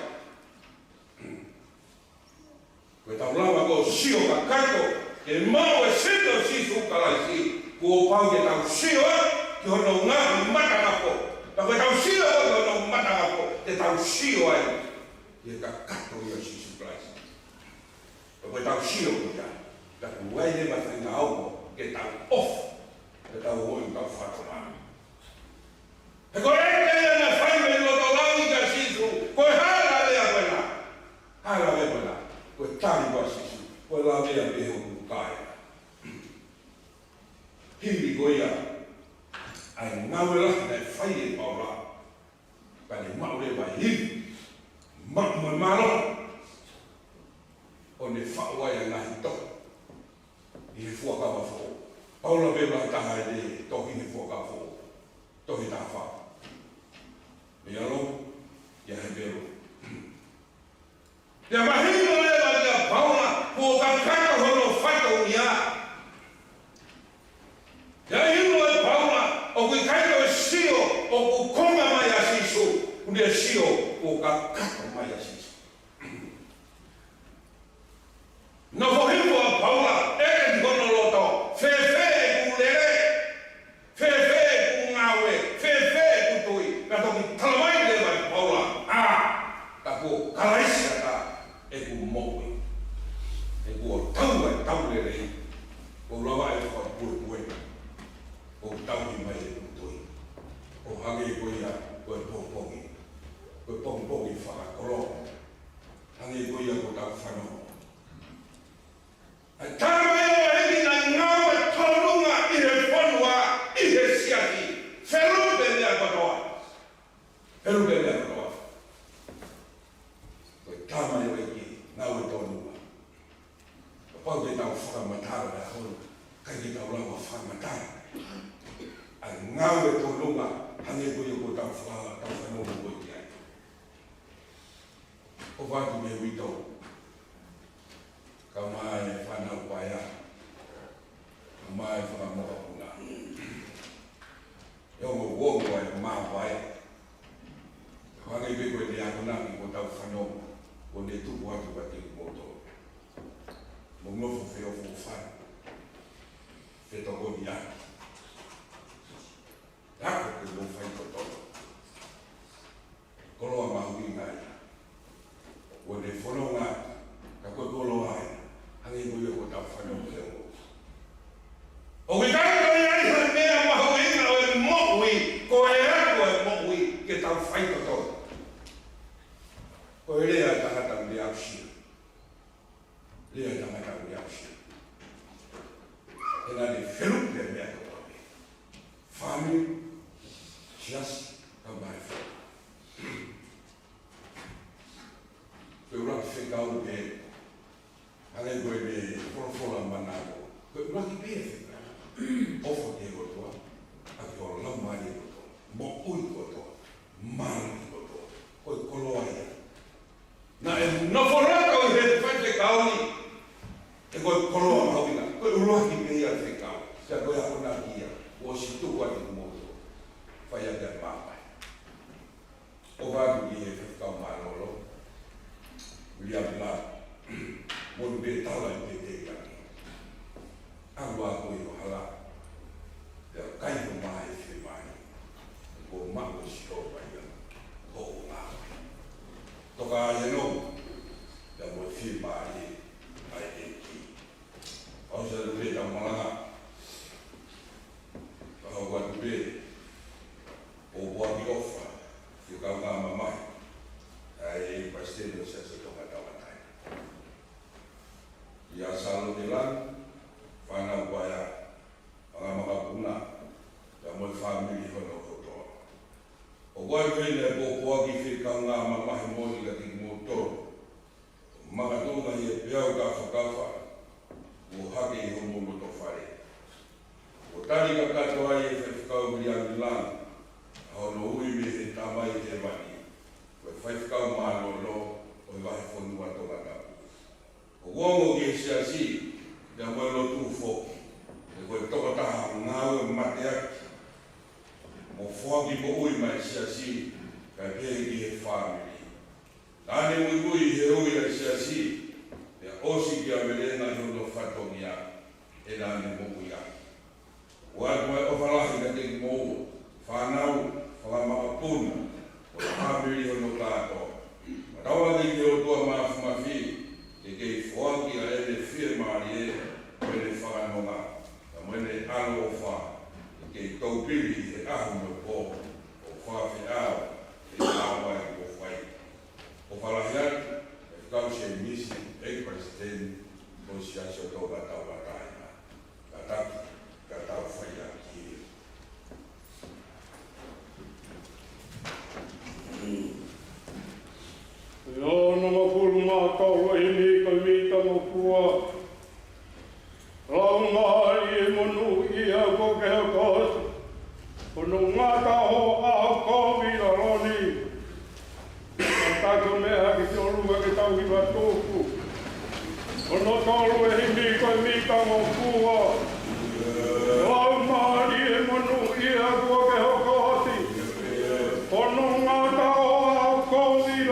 Ko ʻetau lava ko ē ʻo sio kakato ke maʻu e sino ʻo Sīsū Kalaisi, kuo pau ke tau sio ai ki hono ngaahi matangako. Pea ko ʻetau sio ai ki hono matangako, te tau sio ai ki he kakato ʻia Sīsū Kalaisi. Pea ko ʻetau sio ko ia, ka ʻoku ʻi ai e faʻahinga ʻaonga ke tau ʻofa, ke tau ʻofa ki he kau fakatomala. He ko e ʻeke ia naʻe fai mei loto langi kia Sīsū, ko e hā e lavea ko ena? Hā e lavea ko ena? Ko e tali ʻa Sīsū, ko e lavea pē hoku kai. Hili ko ia ʻa e ngāue lahi naʻe fai ʻe Paula, ka ne maʻu leva e ivi, maʻu mo e mālohi, ʻo ne faʻu ai ʻa e ngaahi tohi ʻi he Fuakava Foʻou. Paula pē mo e taha ʻe tohi he Fuakava Foʻou. Tohi taha fā. Mei he Lomi, ki he Hepelū. Pea mahino leva kia Paula, kuo kakato hono fatongia. Pea ʻilo ʻe Paula, ʻoku ʻikai ko e sio ʻoku konga mai ʻa Sīsū, ʻoku ne sio ʻo kakato mai ʻa Sīsū. Nofo hifo ʻa Paula, ʻeke ki hono loto, fēfē ʻeku lele, fēfē ʻeku ngāue, fēfē ʻeku tui, ka toki talamai leva ʻe Paula, ʻa, ka ko Kalaisi ʻa ʻeku moʻui. He kuo tau ʻa e tau lelei, kuo lava ʻe fakapuepue, kuo tauhi mai ʻeku tui. ʻO hangē ko ia, ko e pongipongi, ko e pongipongi fakakoloa. Hangē ko ia ko ʻetau fanongo. ʻA e tama ia ʻe hiki na ngāue tolunga ʻi he fonua, ʻi he siasi. Felupe meʻa kotoa. Felupe meʻa kotoa. Ko e tama ia ʻe hiki ngāue tolunga. Kapau te tau fakamatala e holo, ʻikai ke tau lava fakamatala ʻa e ngāue tolunga, hangē ko ia ko ʻetau faka-, tau fanongo ko ia. ʻOfa atu mei he uitou, kae ʻumaʻā e fānau paea, kae ʻumaʻā e fanga mokopuna. ʻE ongo ongo e māvae. Hangē pē ko e lea ko ena ki ko ʻetau fanongo, kuo ne tuku atu kiate kimoutolu. Mou nofo feʻofoʻofani, fetokoniʻaki. Ako ke mou faitotonu. Koloa mahuʻinga ia. Kuo ne fononga, ka ko e koloa ia, hangē ko ia ko ʻetau fanongo ki ai. ʻOku ʻikai ko ia ha meʻa mahuʻinga ʻo e moʻui, ko e ako ʻo e moʻui, ke tau faitotonu. Ko e lea ʻa e tangata ʻoku ne aʻusia. Lea ʻa e tangata ʻoku ne aʻusia. He naʻa ne felupe meʻa kotoa pē. Fāmili, siasi, kae ʻumaʻā e fonua. Ko e ʻuluaki fekau pē, hangē ko e folofola manako. Ko e ʻuluaki pē fekau. ʻOfa ki he ʻOtua, ʻaki ho laumālie kotoa, moʻui kotoa, mālohi kotoa. Ko e koloa ia. Naʻe nofo loto ʻi he faifekau ni, he ko e koloa mahuʻinga, ko e ʻuluaki pē ia fekau, pea ko e akonaki ia, kuo ʻosi tuku atu kimoutolu, fai ʻaki ʻa e māvae. ʻOfa atu ki he faifekau mālōlō, Viliami Lā, mo e pē tala ʻi he pēteli ange. ʻAlu ā koe ʻi ho hala, pea kai ho mā ʻi he fiemālie, he kuo maʻu ʻe Sihova ia hoʻo ngāue. Toka ā ʻi he nonga, pea mo e fiemālie ʻa e ʻEiki. ʻOsi atu pē ʻetau malanga, ka hoko atu pē, ʻo ʻoatu e ʻofa ki he kaungā mamahi, ʻa e Palesiteni ʻo e Siasi ʻo Tonga Tauʻatāina. ʻIa Sālote Langi, fānau paea, fanga makapuna, pea mo e fāmili hono kotoa. ʻOku ʻoatu ʻeni ʻa e pōpoaki ki he kaungā mamahi moʻoni kiate kimoutolu. Makatuʻunga ʻi he peau kafakafa, kuo hake ʻi homou loto fale. Kuo tali kakato ai ʻe he faifekau Viliami Langi, ʻa hono ui mei he Tamai Hēvani, ko e faifekau mālōlō ʻo e vahefonua Tongatapu. ʻOku ongo ki he siasi, pea mo e lotu foki, he ko e tokotaha ngāue mateaki, mo foaki moʻui maʻa e siasi, kae pehē ki he fāmili. Naʻa ne muimui ʻi he ui ʻa e siasi, pea ʻosi pea velenga ʻi hono fatongia, he naʻa ne moʻui ʻaki. ʻOatu ʻa e ʻofa lahi kiate kimoua, fānau, fanga makapuna, mo e fāmili hono kātoa. Fakatauange ki he ʻOtua Māfimafi, ke kei foaki ʻa ʻene fiemālie, mo ʻene fakanonga, pea mo ʻene ʻaloʻofa, ke kei toupili ʻi he ʻaho mo e pō, ʻo fakafeʻao, ʻi he haʻu ai ʻo fai. ʻOfa lahi atu, ʻe Faifekau Sēmisi, ʻEiki Palesiteni ʻo e Siasi ʻo Tonga Tauʻatāina. Kātaki, ka tau fai ʻaki. ʻE ono mā fulu mā tolu ʻa e himi ko e Mita Mo Fua. Laumālie monūʻia kuo ke hoko atu. Hono ngata hoʻo ʻaho kovi ʻi lalo ni. Kātaki ʻo meʻa hake ki ʻolunga ke tau hiva tuku. Hono tolu ʻa e himi ko e Mita Mo Fua. Laumālie monūʻia kuo ke hoko atu. Hono ngata hoʻo ʻaho kovi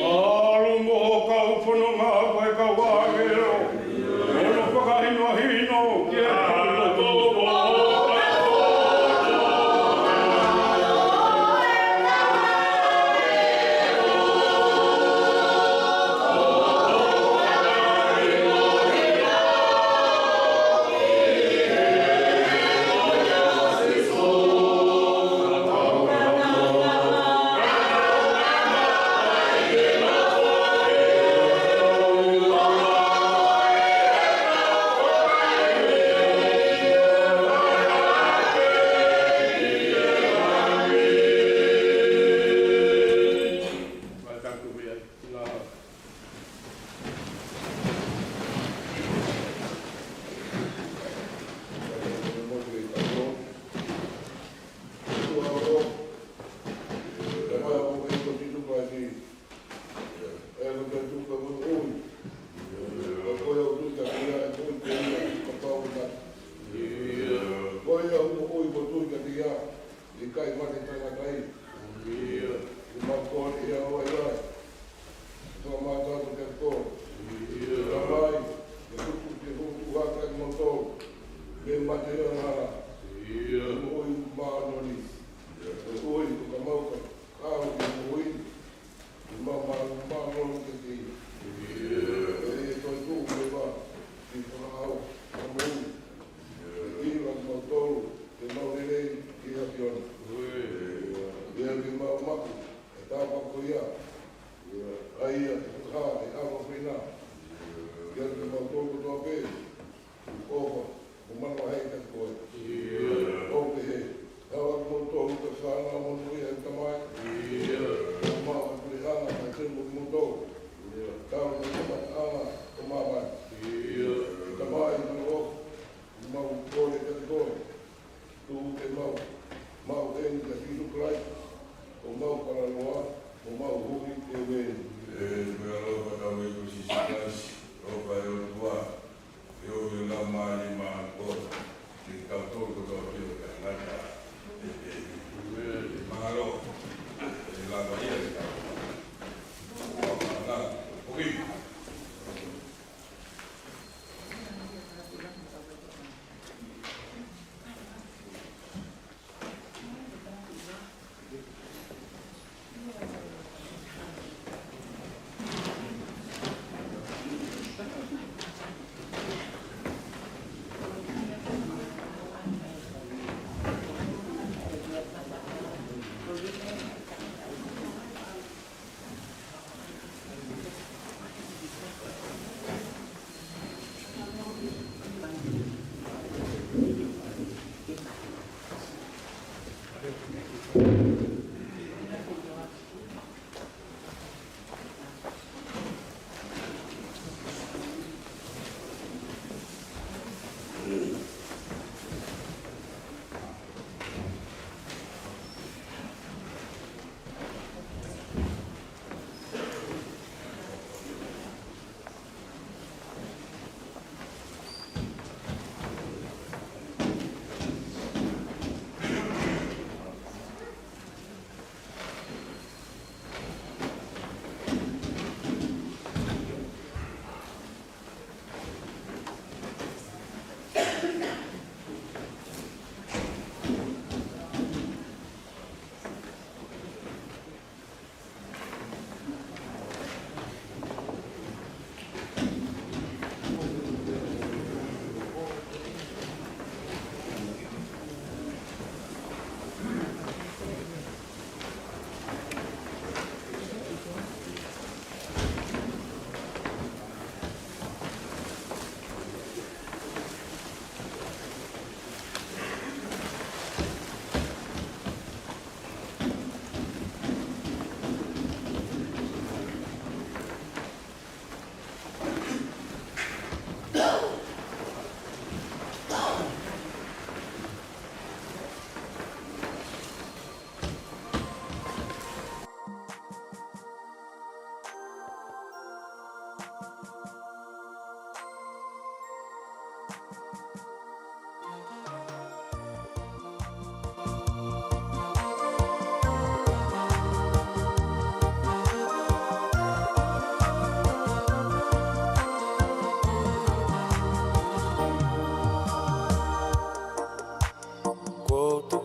ʻAlu mo e kau fononga ko e kau ʻāngelo, ʻo nau fakahinohino ki he ʻIkai mate tangata ia. ʻIo. ʻOku mau kole ʻe au ʻa e ʻai. Tō mātou atu kiate koe. ʻIo. Tamai, ʻe tuku ke hū atu ʻa kimautolu mei he mate ʻo e angahala. ʻIo. Moʻui māʻoniʻoni. ʻIo. Moʻui ko ka mau ka kau ki he moʻui. ʻOku mau mā-, māʻoniʻoni kiate ia. ʻIo. ʻE toe tuʻu leva ki he fakaʻau ʻo e moʻui. ʻIo. ʻE ʻilo ʻa kimautolu ke mau lelei ki he ʻAfiona. ʻIo. ʻIo, ke mau maʻu e tāpuaki ko ia. ʻIo. ʻA ia ʻe fakahā ʻe he ʻAfiona. ʻIo. ʻIo, ke mau tō kotoa pē ʻofa mo manavahē kiate koe. ʻIo. ʻO pehē, tau ʻa kimautolu ko e fānau monūʻia ʻa e Tamai. ʻIo. Mau ʻa e puleʻanga ʻa e Siasi mo kimoutolu. ʻIo. Tau ʻa e kamataʻanga ʻo māmani. ʻIo. Tamai, ʻoku mau kole kiate koe. Tuku ke mau maʻu eni kia Sīsū Kalaisi, ʻo mau kalaloa, ʻo mau hū ki he uē ni. ʻE, ko e ʻaloʻofa ʻa hotau ʻEiki ko Sīsū Kalaisi, ʻofa ʻa e ʻOtua, ʻa e ʻofa ʻa e Laumālie Māʻoniʻoni, ke kau tolu kotoa pē ʻo taʻengata. ʻE, ʻe, ʻe, mahalo, ʻe lava ia ke kau. ʻOfa, ʻofa, ʻofa.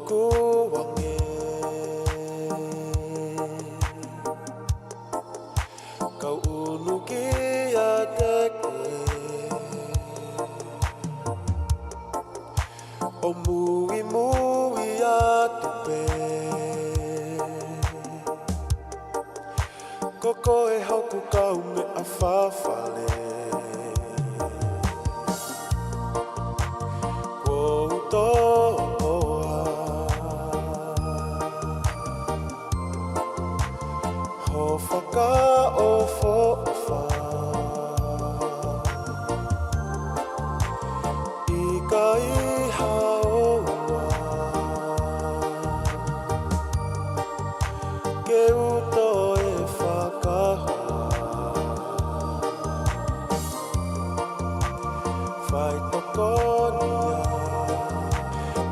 Kuange, kau ʻunu kiate koe, ʻo muimui atu pē. Ko koe hoku kaumeʻa fafale. Kuo u toʻoa ho fakaʻofoʻofa. ʻIkai haoa ke u toe fakahoa. Faitokoni ia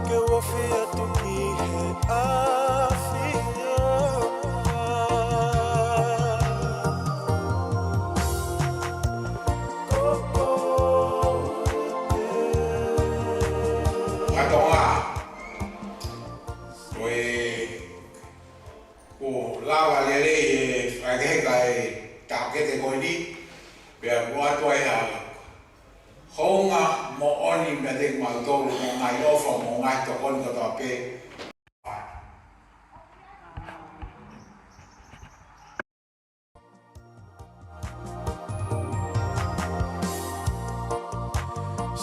ke u ofi atu ki he ʻAfio. Kātoa. Ko e, kuo lava lelei e fakaheka e tākete ko eni, pea ʻoatu ai ha hounga moʻoni meiate kimautolu mo e ngaahi ʻofa mo e ngaahi tokoni kotoa pē.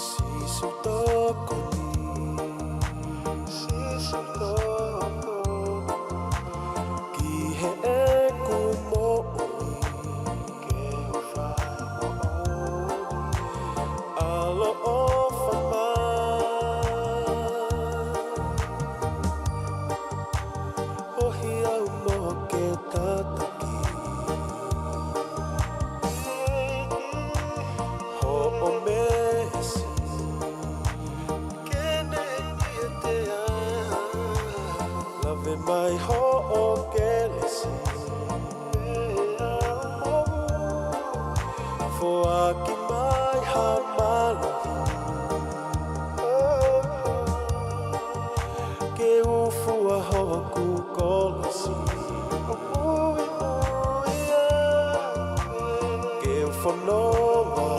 Sīsū tokoni, Sīsū tokoni, ki heʻeku moʻui, ke u fai moʻoni, ʻaloʻofa mai. ʻOhi au mo ke tataki hoʻo meesi, ke ne ʻiate au. Lave mai hoʻo kelesi, foaki mai ha mālohi, ke u fua hoku kolosi. Ke u fononga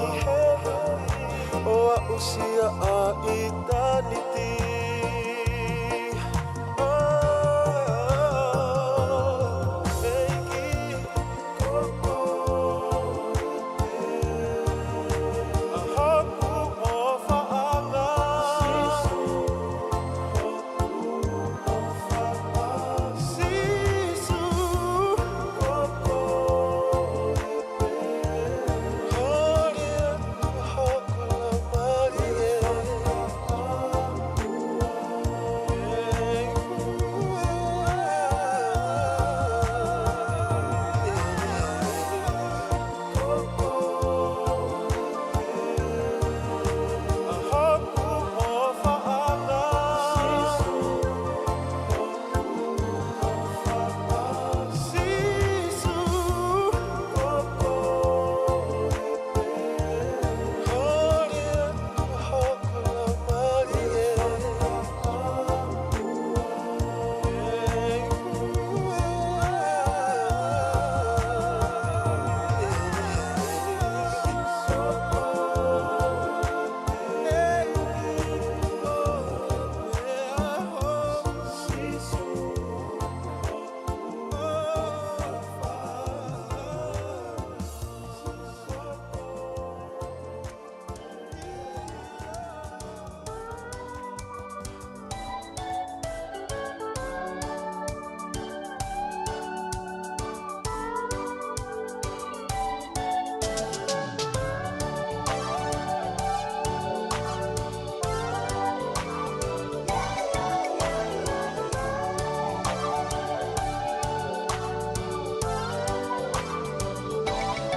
ʻo aʻusia ʻa ʻitāniti. ʻEiki, ko koe pē ʻa hoku ʻofaʻanga.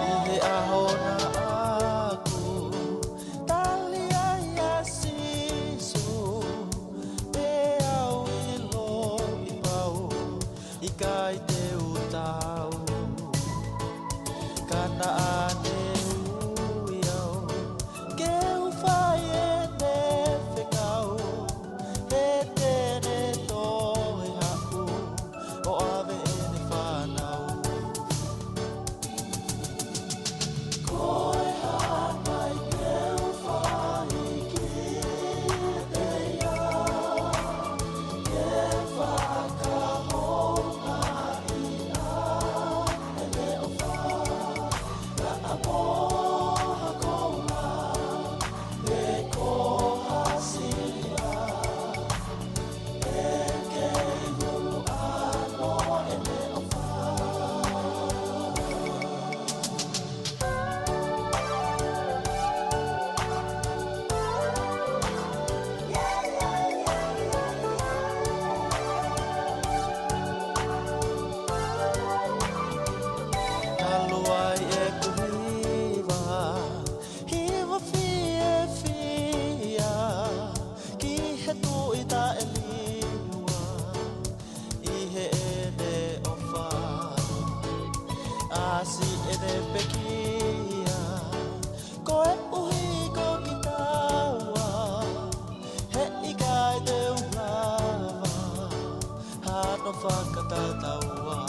ʻI he ʻaho naʻa ku tali ai ʻa Sīsū, pea u ʻiloʻi pau, ʻikai te u tau. Ka naʻa ne ui au ke u fai ʻene fekau, he te ne tō Fakatataua.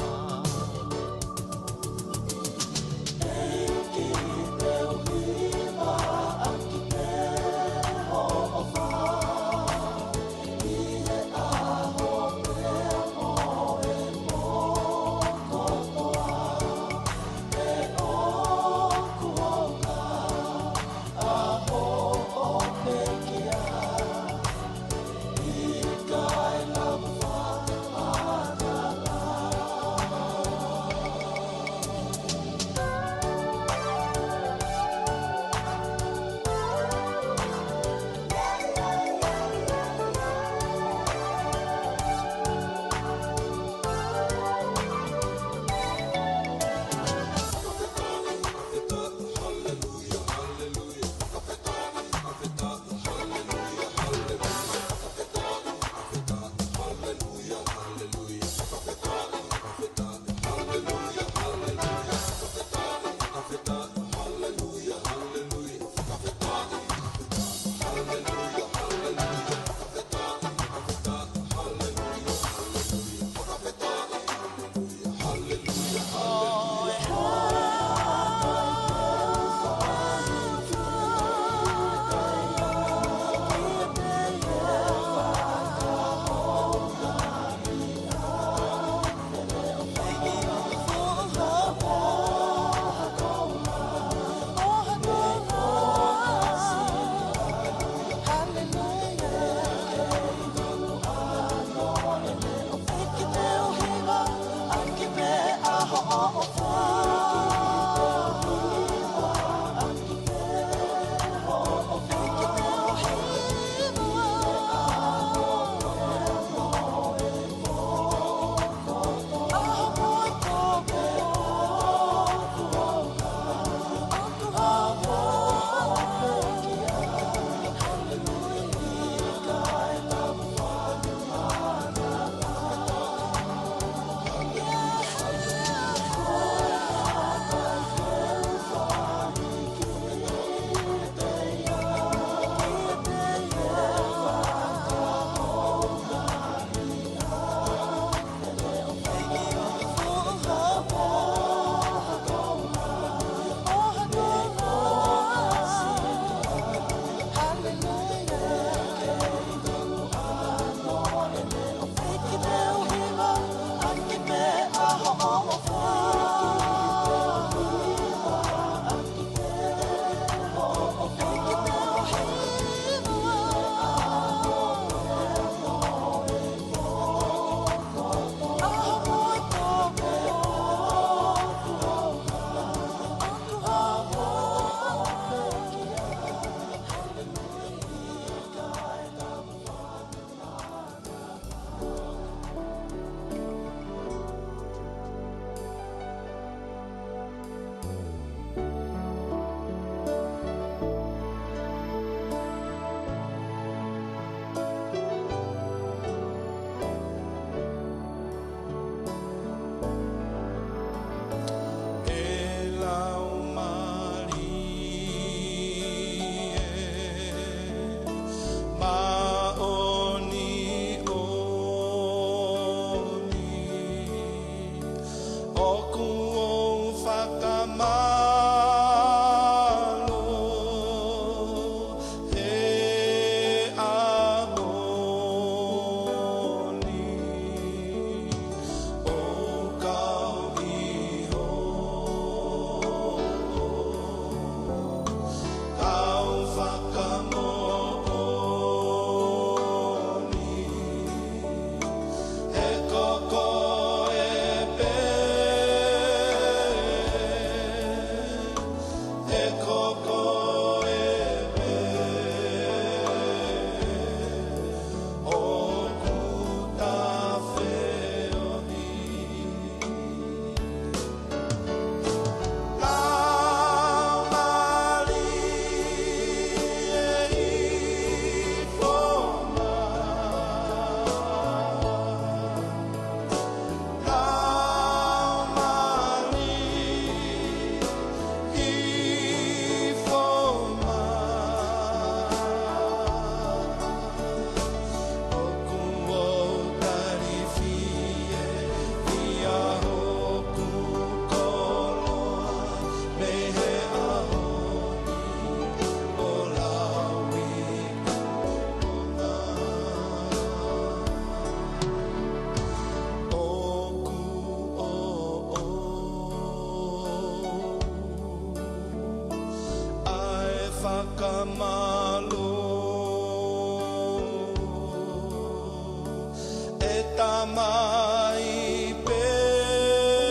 mai pea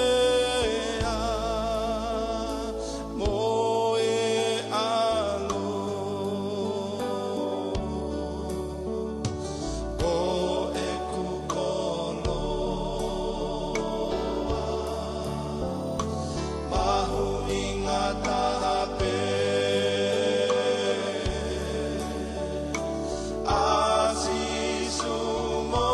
mo e ʻAlo, ko ʻeku koloa mahuʻinga taha pē, ʻa Sīsū mo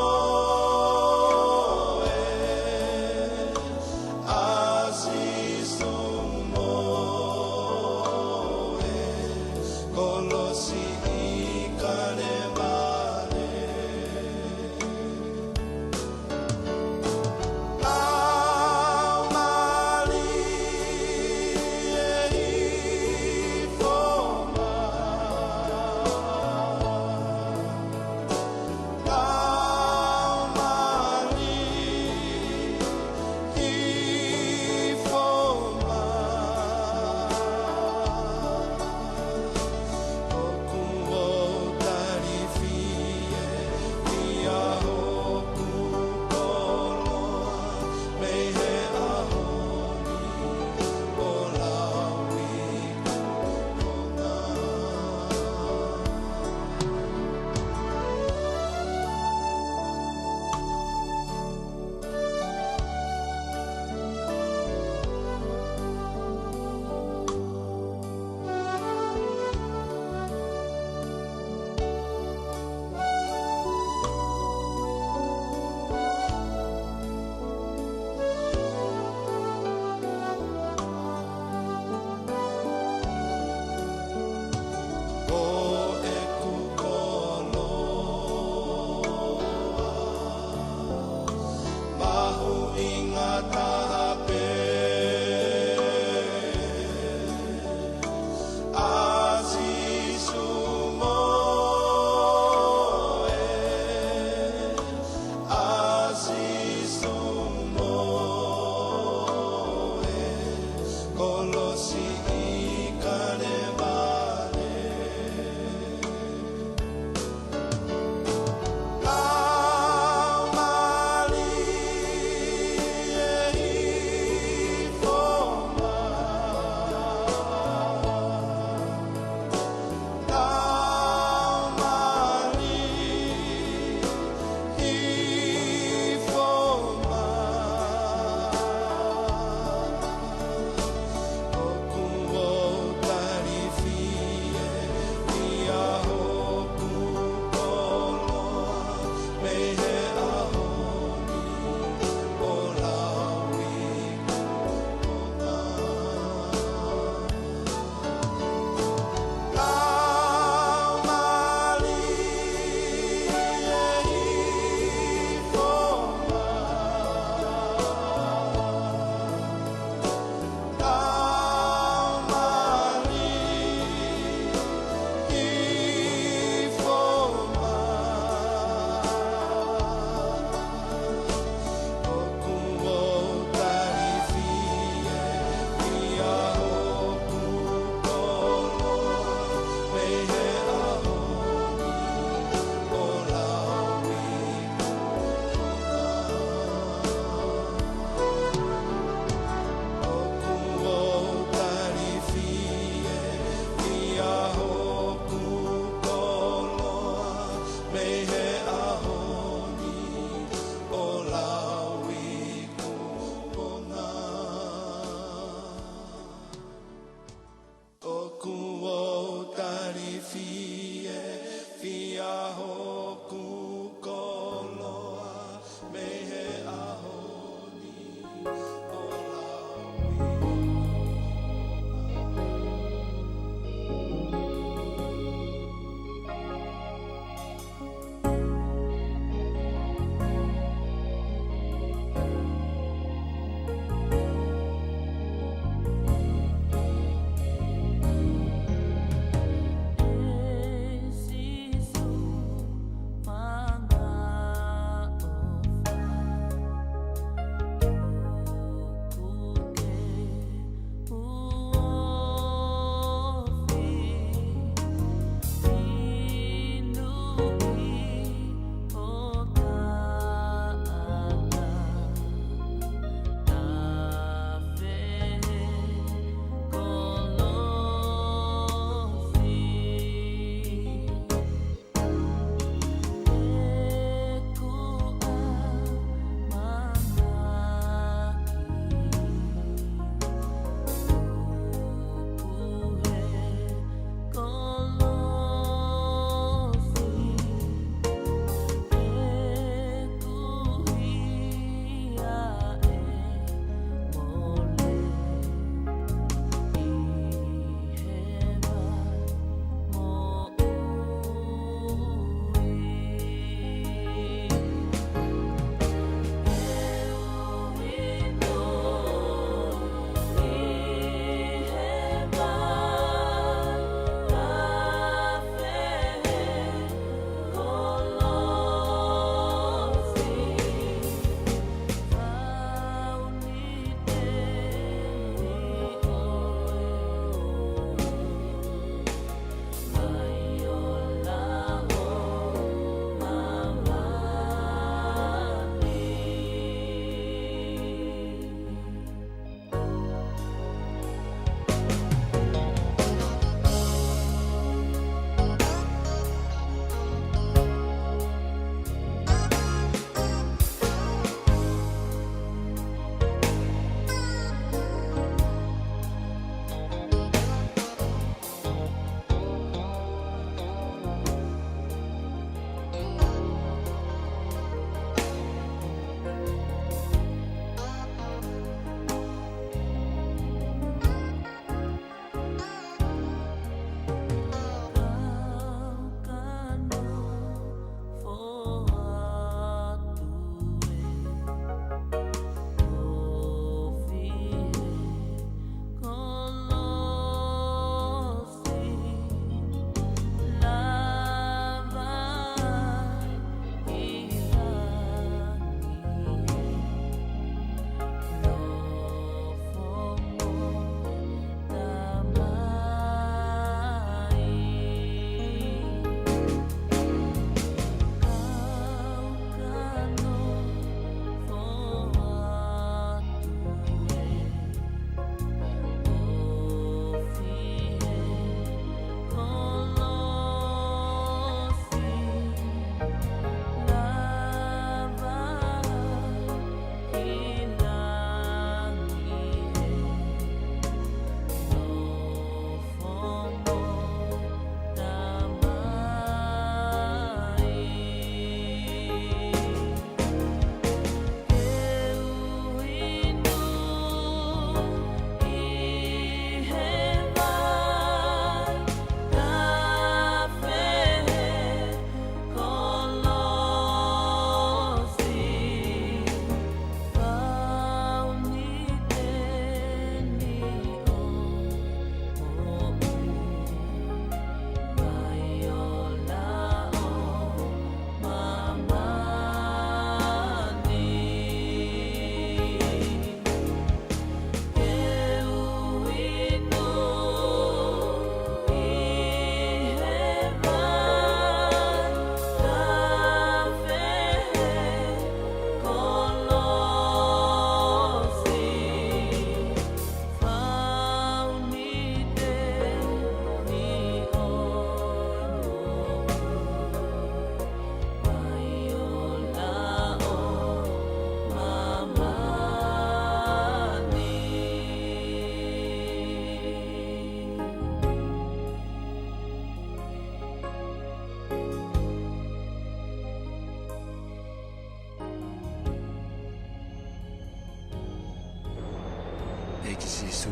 Sīsū,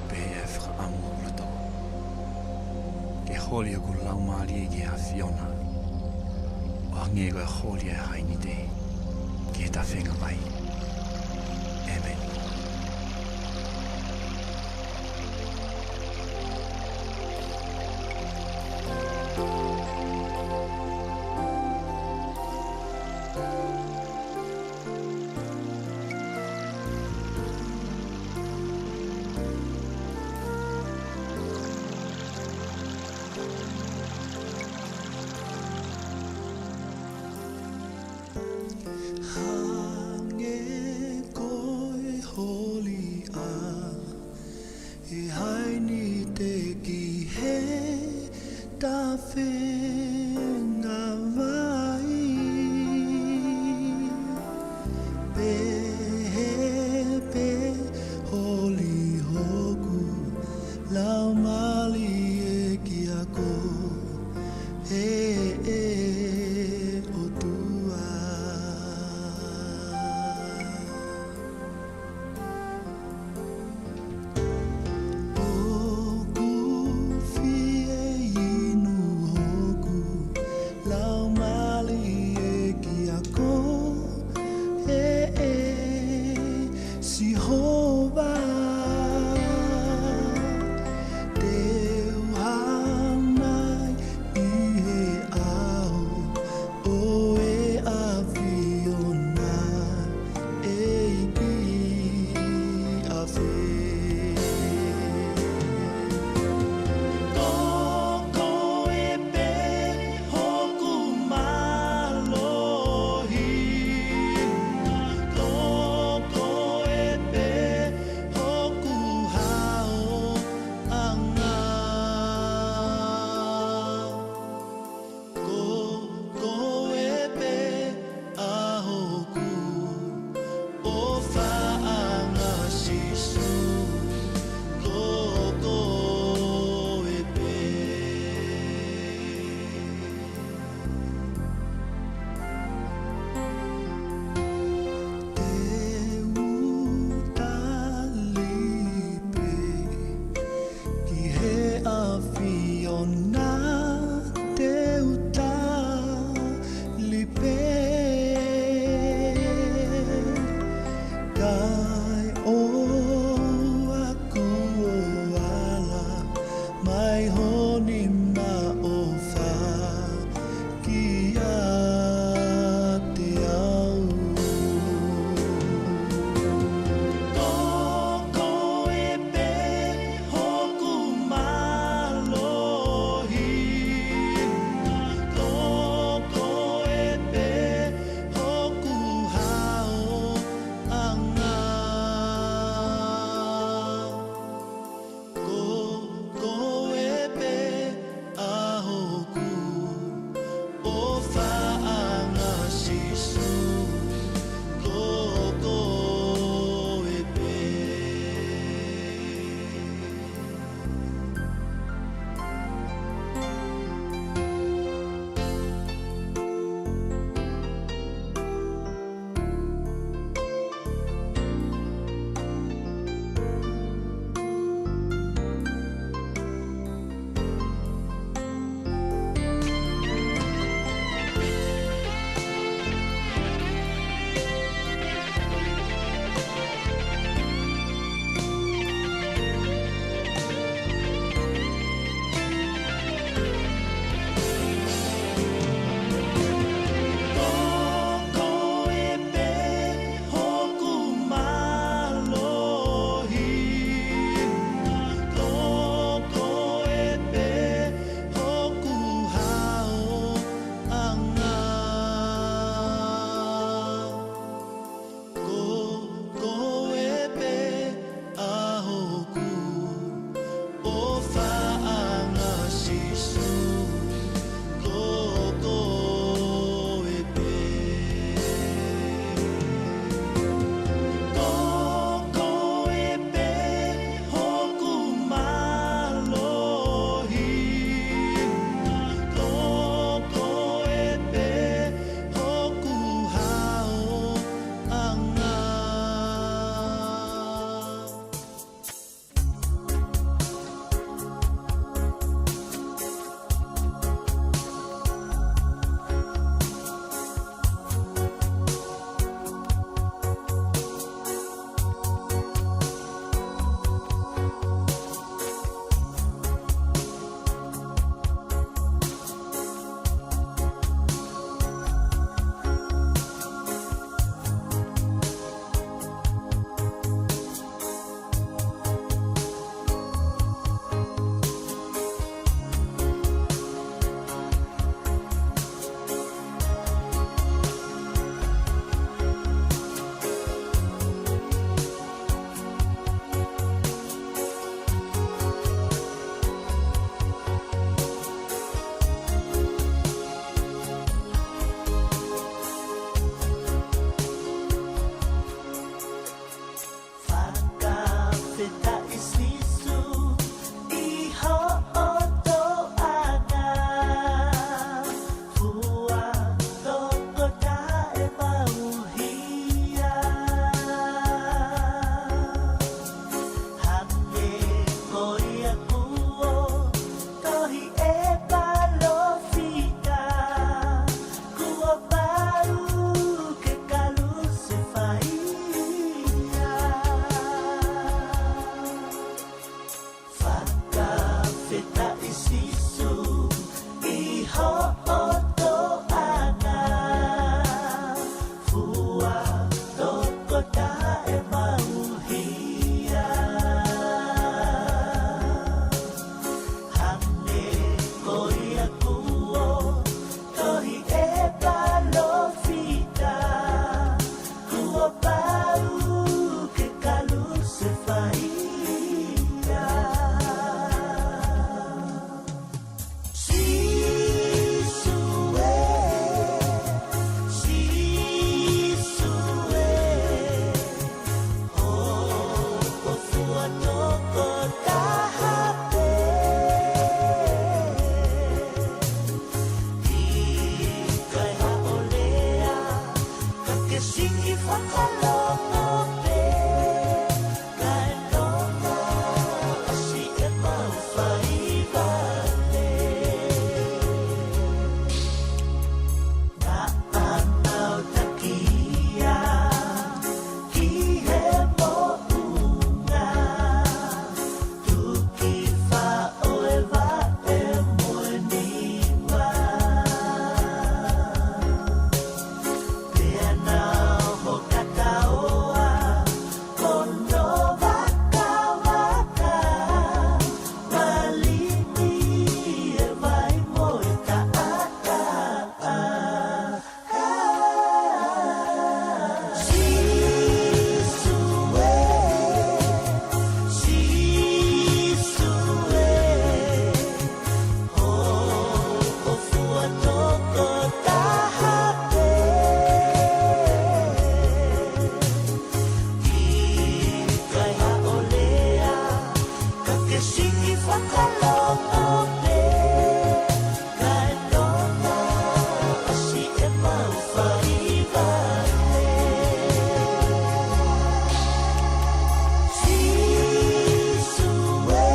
pea fakaʻamu ʻo loto ke holi hoku laumālie ki he ʻAfiona, ʻo hangē ko e holi ʻa e hainite ki he tafenga vai. ʻĒmeni. Hangē ko e holi ʻa e hainite ki he tafenga vai, pehē pē holi hoku laumālie kia koe, ʻe ʻOtua. fakaloto pē, kae tono ʻosi ʻemau fai vale. Naʻa mau takia ki he moʻunga, tuki faʻo e vaʻe mo e niva. Pea nau hokataoa, kono vakavaka, malimi e vai mo e taʻataʻa. Sīsū ē, Sīsū ē, hoʻo fua tokotaha pē. ʻIkai haʻo lea, ka ke siki fakaloto pē, kae tono ʻosi ʻemau fai vale. Sīsū ē,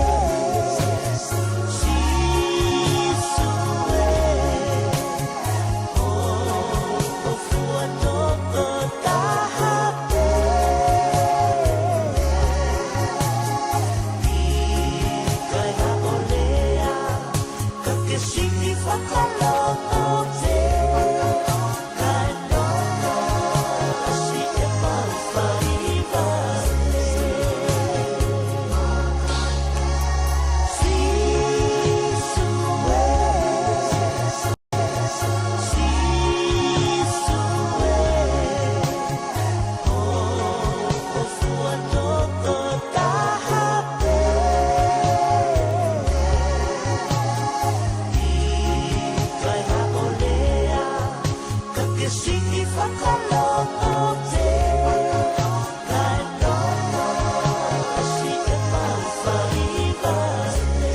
Sīsū ē, hoʻo fua tokotaha pē. ʻIkai haʻo lea, ka ke siki fakaloto pē, kae tono ʻosi ʻemau fai vale. Sīsū ē, Sīsū ē, hoʻo fua tokotaha pē. ʻIkai haʻo lea, ka ke siki fakaloto pē, kae tono ʻosi ʻemau fai vale.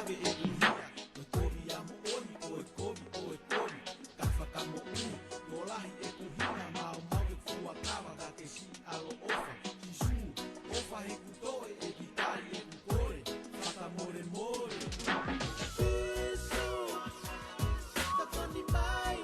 ke ʻeku hia, ko e kovi ʻa moʻoni, ko e kovi, ko e kovi. Ka fakamoʻui, tokolahi ʻeku hina, maumau ke fuakava, ka ke siʻi ʻaloʻofa. Sīsū, ʻofa he kuo toe ʻeku tali ʻeku kole, fakamolemole. Sīsū, tokoni mai.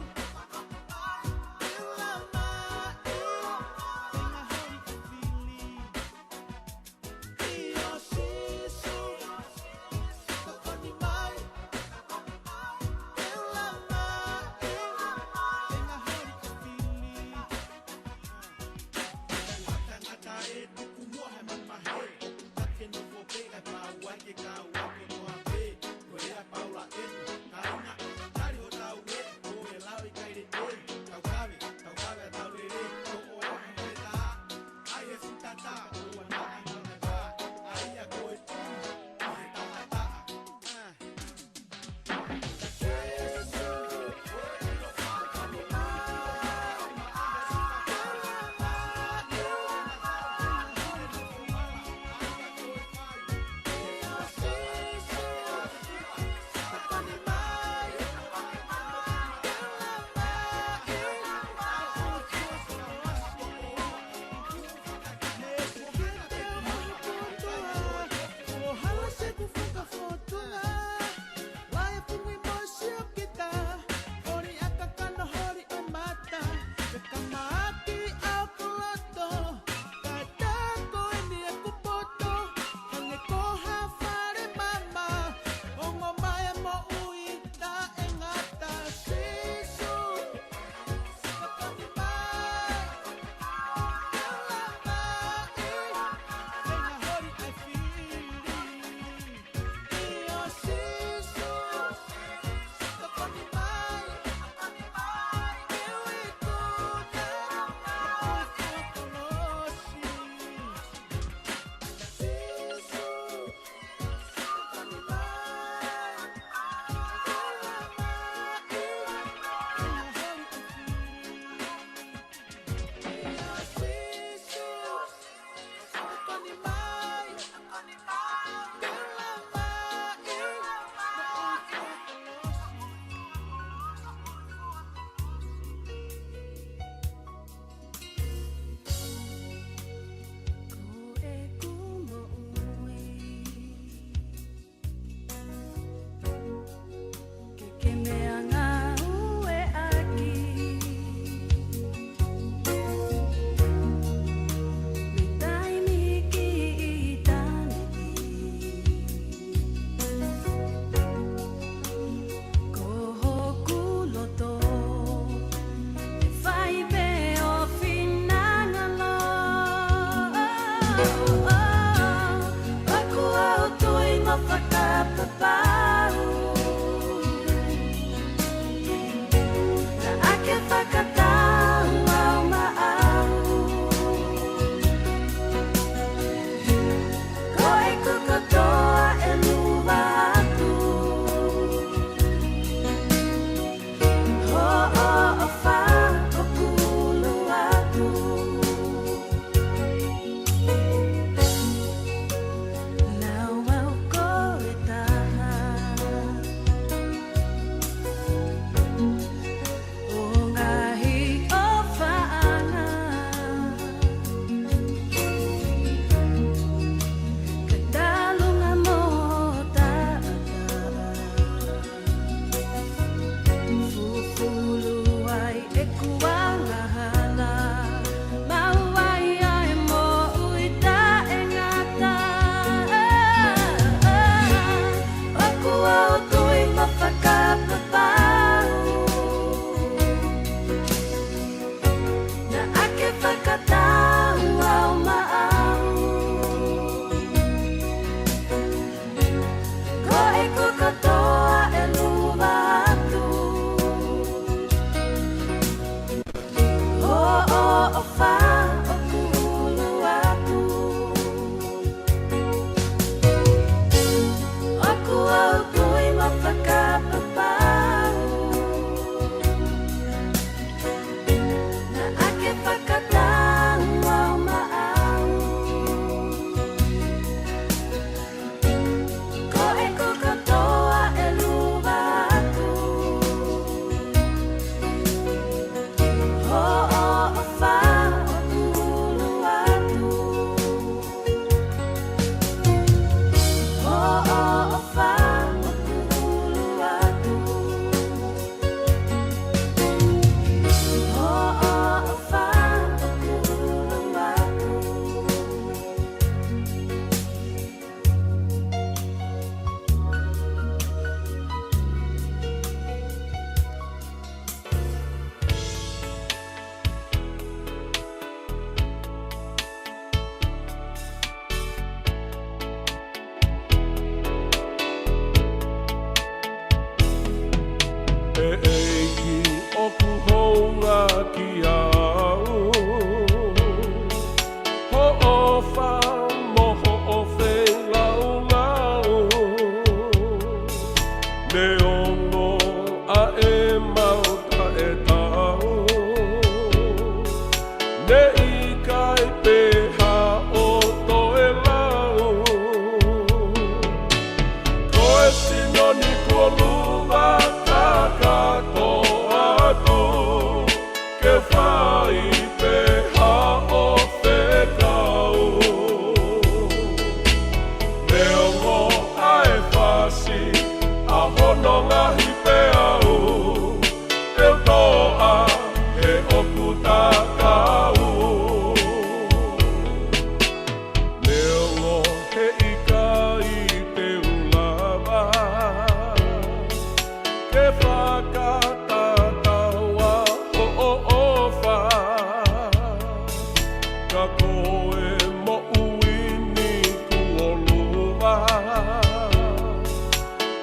Ka ko e moʻui ni kuo luva,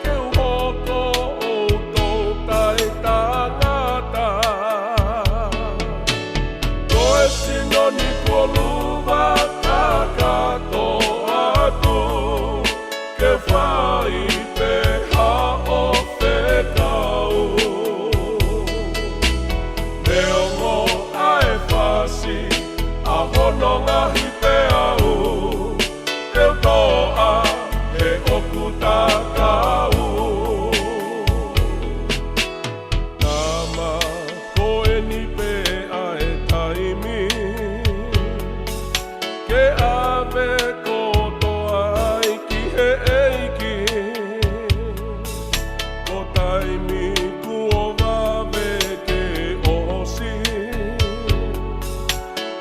ke u hoko ʻo taʻetangata. Ko e sino ni kuo luva, kakato atu ke fai pē haʻo fekau. Neongo ʻa e fasi ʻa hono ngaahi peau, te u toʻa he ʻoku ta kau. Tama, ko eni pē ʻa e taimi ke ʻave kotoa ai ki he ʻEiki. Ko e taimi kuo vave ke ʻosi,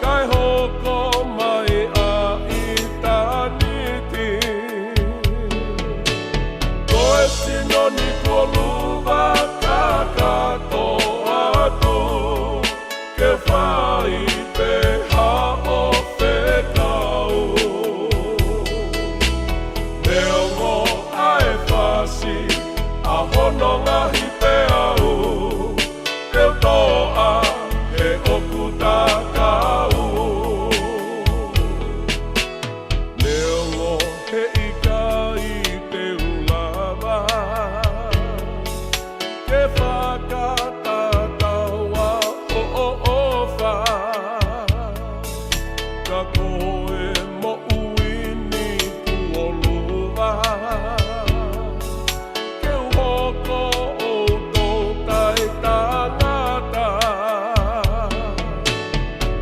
kae hoko mai ʻa ʻitāniti. Ko e sino ni kuo luva, kakato atu ke fai pē haʻo fekau. Neongo ʻa e fasi ʻa hono ngaahi peau, te u toʻa he ʻoku ta kau. Neongo he ʻikai te u lava ke fakatatau ʻa hoʻo ʻofa, ka ko e moʻui ni kuo luva, ke u hoko ʻo taʻetangata.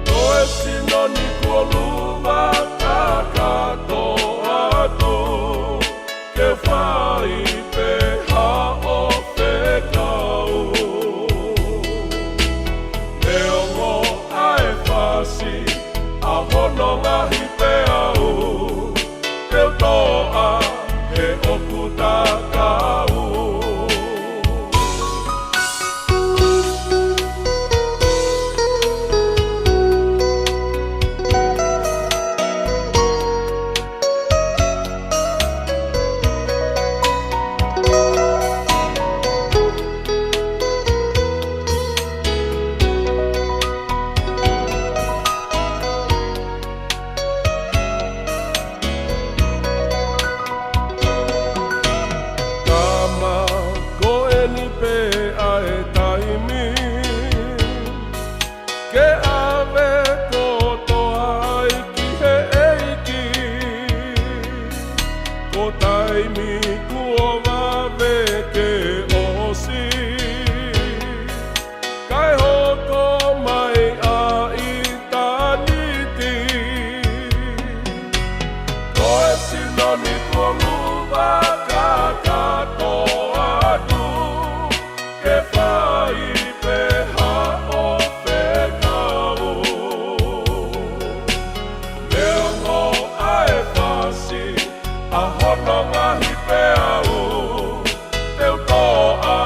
Ko e sino ni kuo luva, kakato atu ke fai pē haʻo fekau. Neongo ʻa e fasi ʻa hono ngaahi peau, te u toʻa he ʻoku ta kau. Tama, ko eni pē ʻa e taimi ke ʻave kotoa ai ki he ʻEiki. Ko e taimi kuo vave ke ʻosi, kae hoko mai ʻa ʻitāniti. Ko e sino ni kuo luva, kakato atu ke fai pē haʻo fekau. Neongo ʻa e fasi ʻa hono ngaahi peau, te u toʻa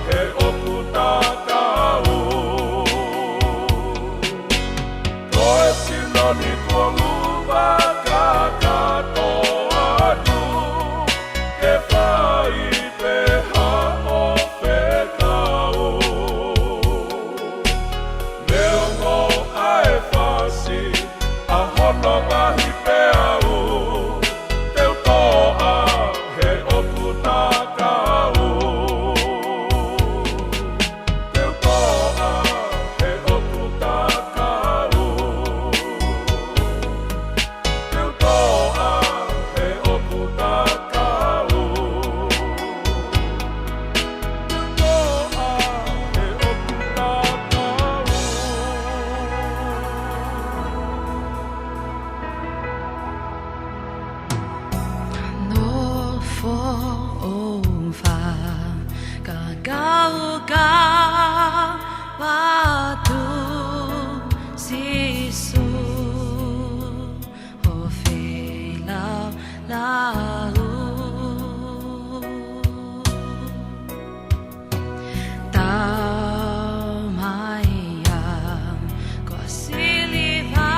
he ʻoku ta kau. Ko e sino ni kuo luva, kakato atu ke fai pē haʻo fekau. Neongo ʻa e fasi ʻa hono ngaahi peau, te u toʻa he ʻoku ta kau. Te u toʻa he ʻoku ta kau. Te u toʻa he ʻoku ta kau. Te u toʻa he ʻoku ta kau. Nofo ʻo fakakaukau atu Sīsū ʻo feilaulau. Tau mai ia ko e siliva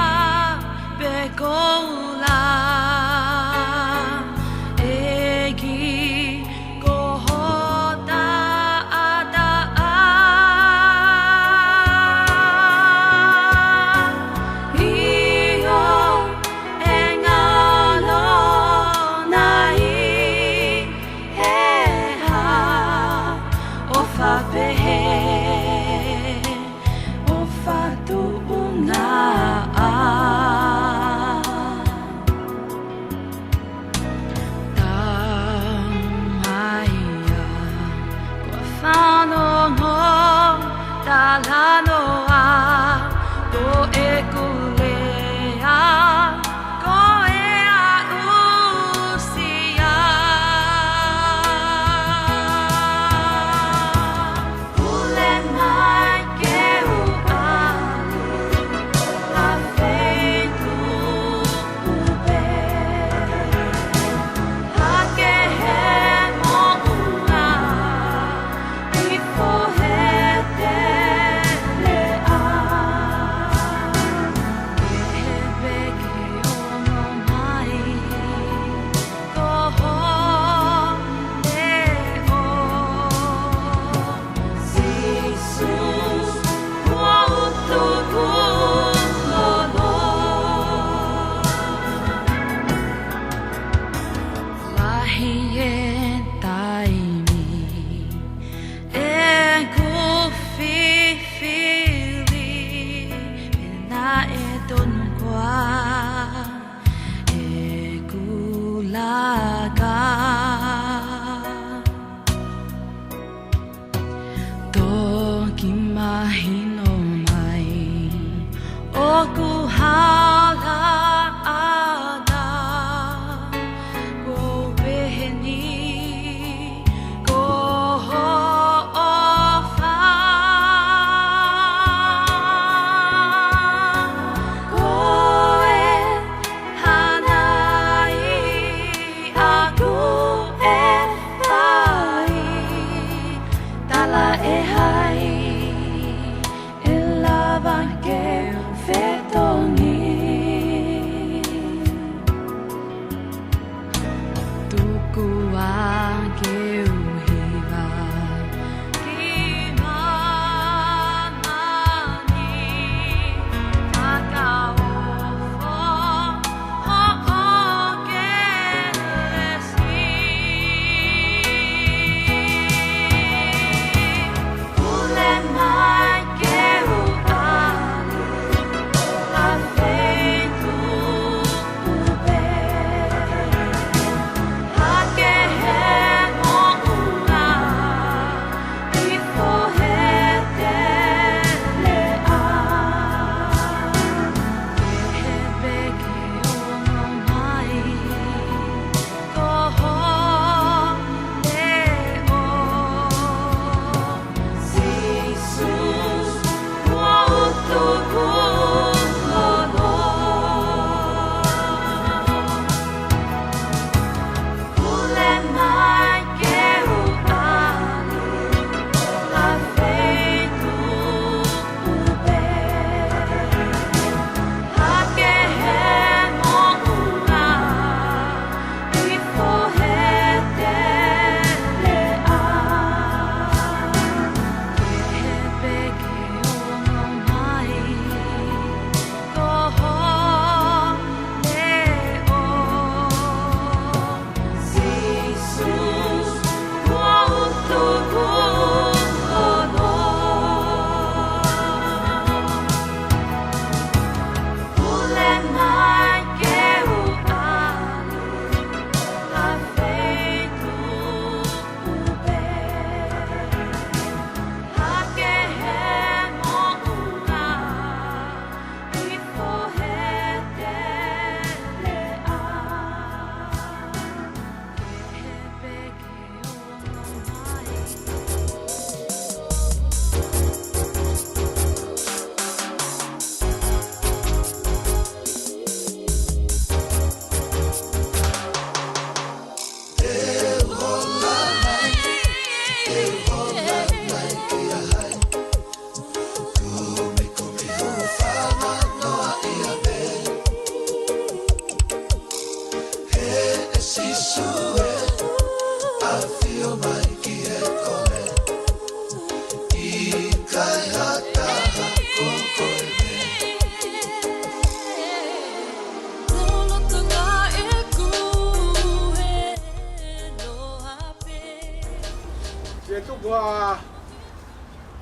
Kuo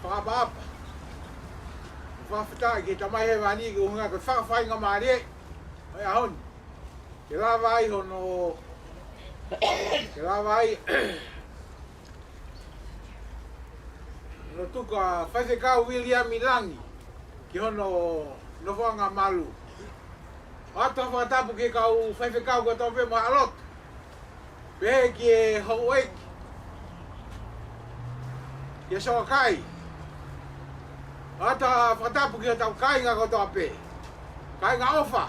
fakaʻapaʻapa. Fakafetaʻi ki he Tamai Hēvani ko e ʻuhinga ko e fakafaingamālie ʻo e ʻaho ni ke lava ai hono, ke lava ai hono tuku ʻa Faifekau Viliami Langi ki hono nofoʻanga malū. ʻOatu ha fakatapu ki he kau faifekau kotoa pē mo e ʻaloʻofa. Pehē ki he houʻeiki, ki he soakai. ʻOatu ha fakatapu ki hotau kāinga kotoa pē. Kāinga ʻofa.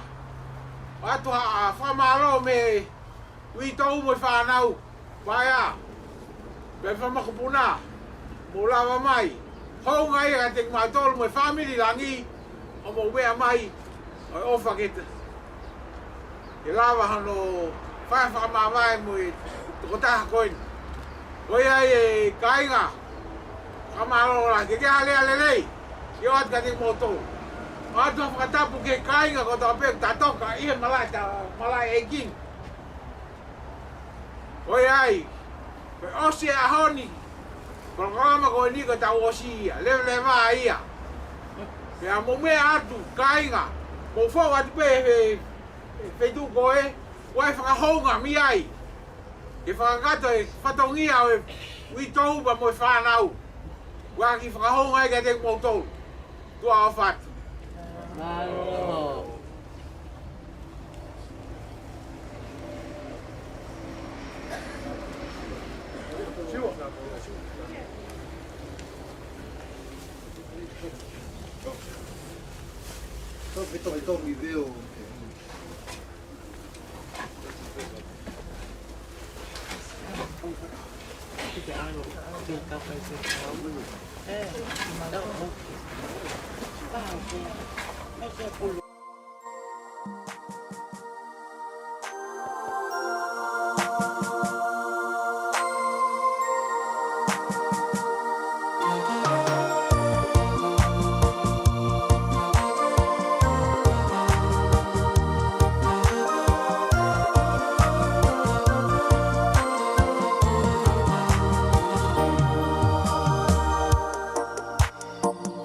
ʻOatu ha fakamālō mei uitou mo e fānau. Paea, pea mo e fanga mokopuna, mou lava mai. Hounga ia kiate kimautolu mo e fāmili Langi, ʻo mou meʻa mai ʻo ʻofa ke ta, ke lava hono fai fakamāvae mo e tokotaha ko eni. Ko ia ai e kāinga, fakamālō lahi, ke ke ʻalu lelei, ke ʻoatu kiate kimoutolu. ʻOatu ha fakatapu ki he kāinga kotoa pē, ta toka ʻi he malaʻe, ta malaʻe ʻeiki ni. Ko ia ai, ko e ʻosi e ʻaho ni, polokalama ko eni ko e tau ʻosi ia, leveleva ia. Pea mou meʻa atu, kāinga, mou fou atu pē he, he feituʻu ko ē, ʻoku ʻi ai e fakahounga mei ai. Ke fakakakato e fatongia ʻo e uitou pea mo e fānau. ʻOku ʻi ai e kiʻi fakahounga ia kiate kimoutolu. Tuʻa ʻofa atu. Mālō.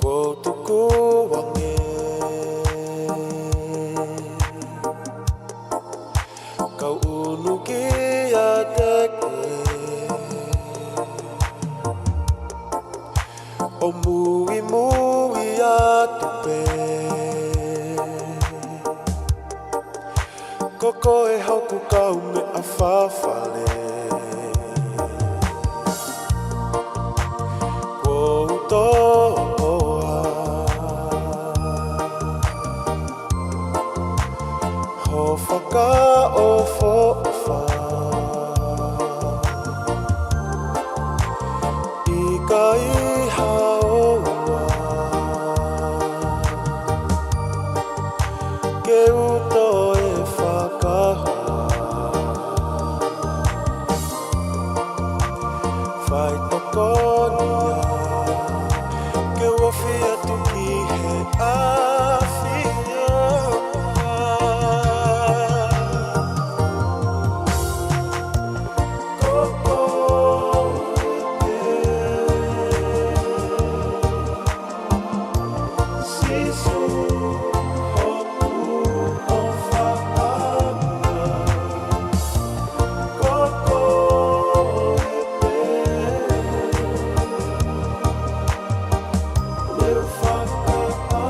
Kuo u tukuange, kau ʻunu kiate koe, ʻo muimui atu pē. Ko koe hoku kaumeʻa fafale. Kuo u tokoa ho fakaʻofoʻofa. ʻIkai haoa ke u toe fakahoa. Faitokoni ia ke u ofi atu ki he ʻafio. Ko koe pē, Sīsū, hoku ʻofaʻanga. Ko koe pē, leu fakaʻauha.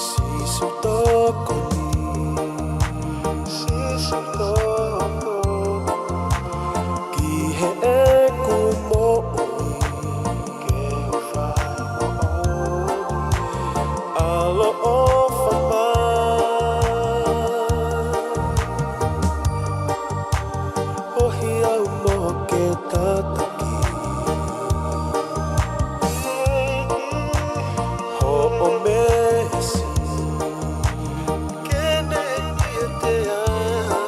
Sīsū tokoni, Sīsū tokoni, ki heʻeku moʻui, ke u fai moʻoni, ʻaloʻofa mai. ʻOhi au mo ke tataki hoʻo meesi, ke ne kiate au.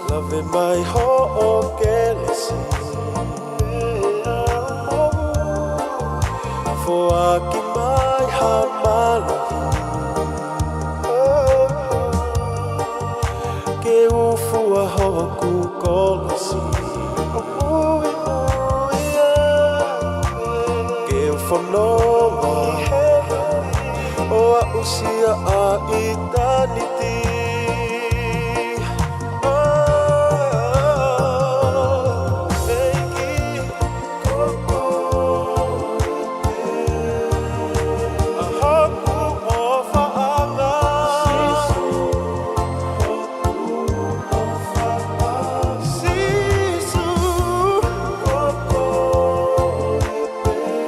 Lave mai hoʻo kelesi, foaki mai ha mālohi. Fononga ʻo aʻusia ʻa ʻitāniti. ʻEiki, ko koe pē ʻa hoku ʻofaʻanga. Sīsū, ko koe pē.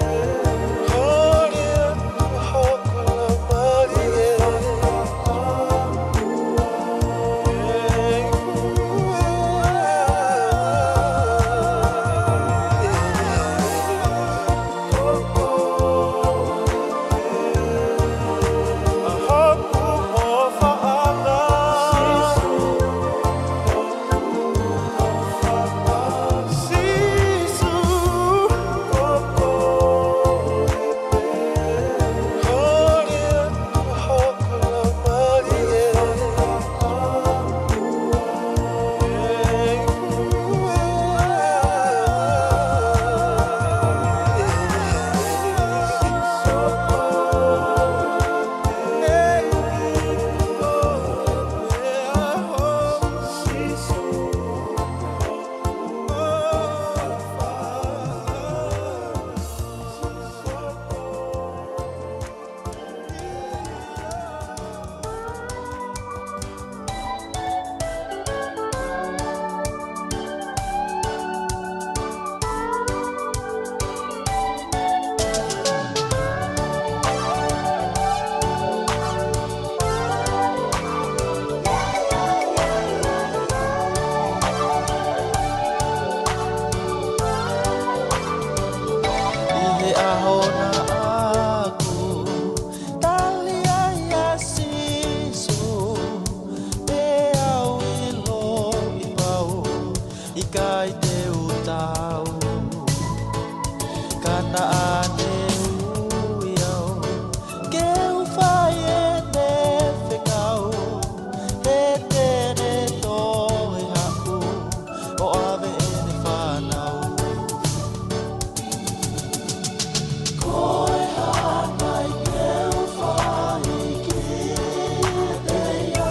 ʻI he ʻaho naʻa ku tali ai ʻa Sīsū, pea u ʻiloʻi pau ʻikai te u tau. Ka naʻa ne ui au ke u fai ʻene fekau, he te ne tohi haʻu ʻo ʻave ʻene fānau. Ko e hā nai te u fai kiate ia,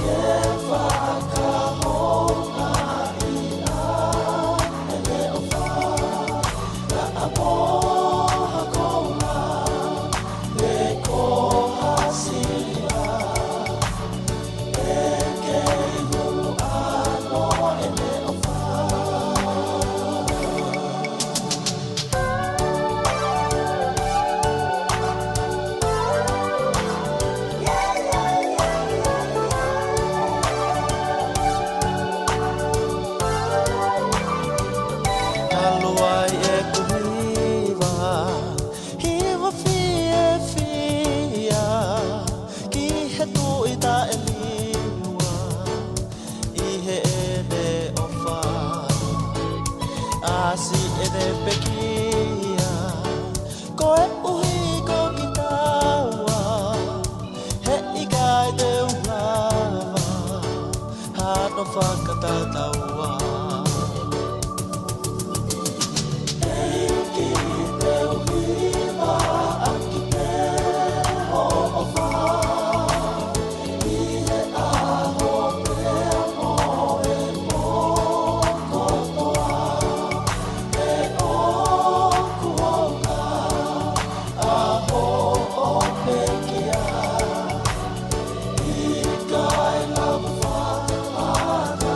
ke fakahoungaʻi ʻa ʻene ʻofa? Naʻa mo ha konga pe ko ha sila, ʻe kei hulu ʻa ʻene ʻofa. Talu ai ʻeku hiva, hiva fiefia, ki he Tuʻi taʻeliua, ʻi heʻene ʻofa. ʻAsi ʻene pekia, koeʻuhi ko kitaua, heʻikai te u lava hano fakatataua. ʻEiki, te u hiva ʻaki pē hoʻo ʻofa, ʻi he ʻaho pea mo e pō kotoa, he ʻoku ou kau ʻa hoʻo pekia, ʻikai lava fakaʻatā.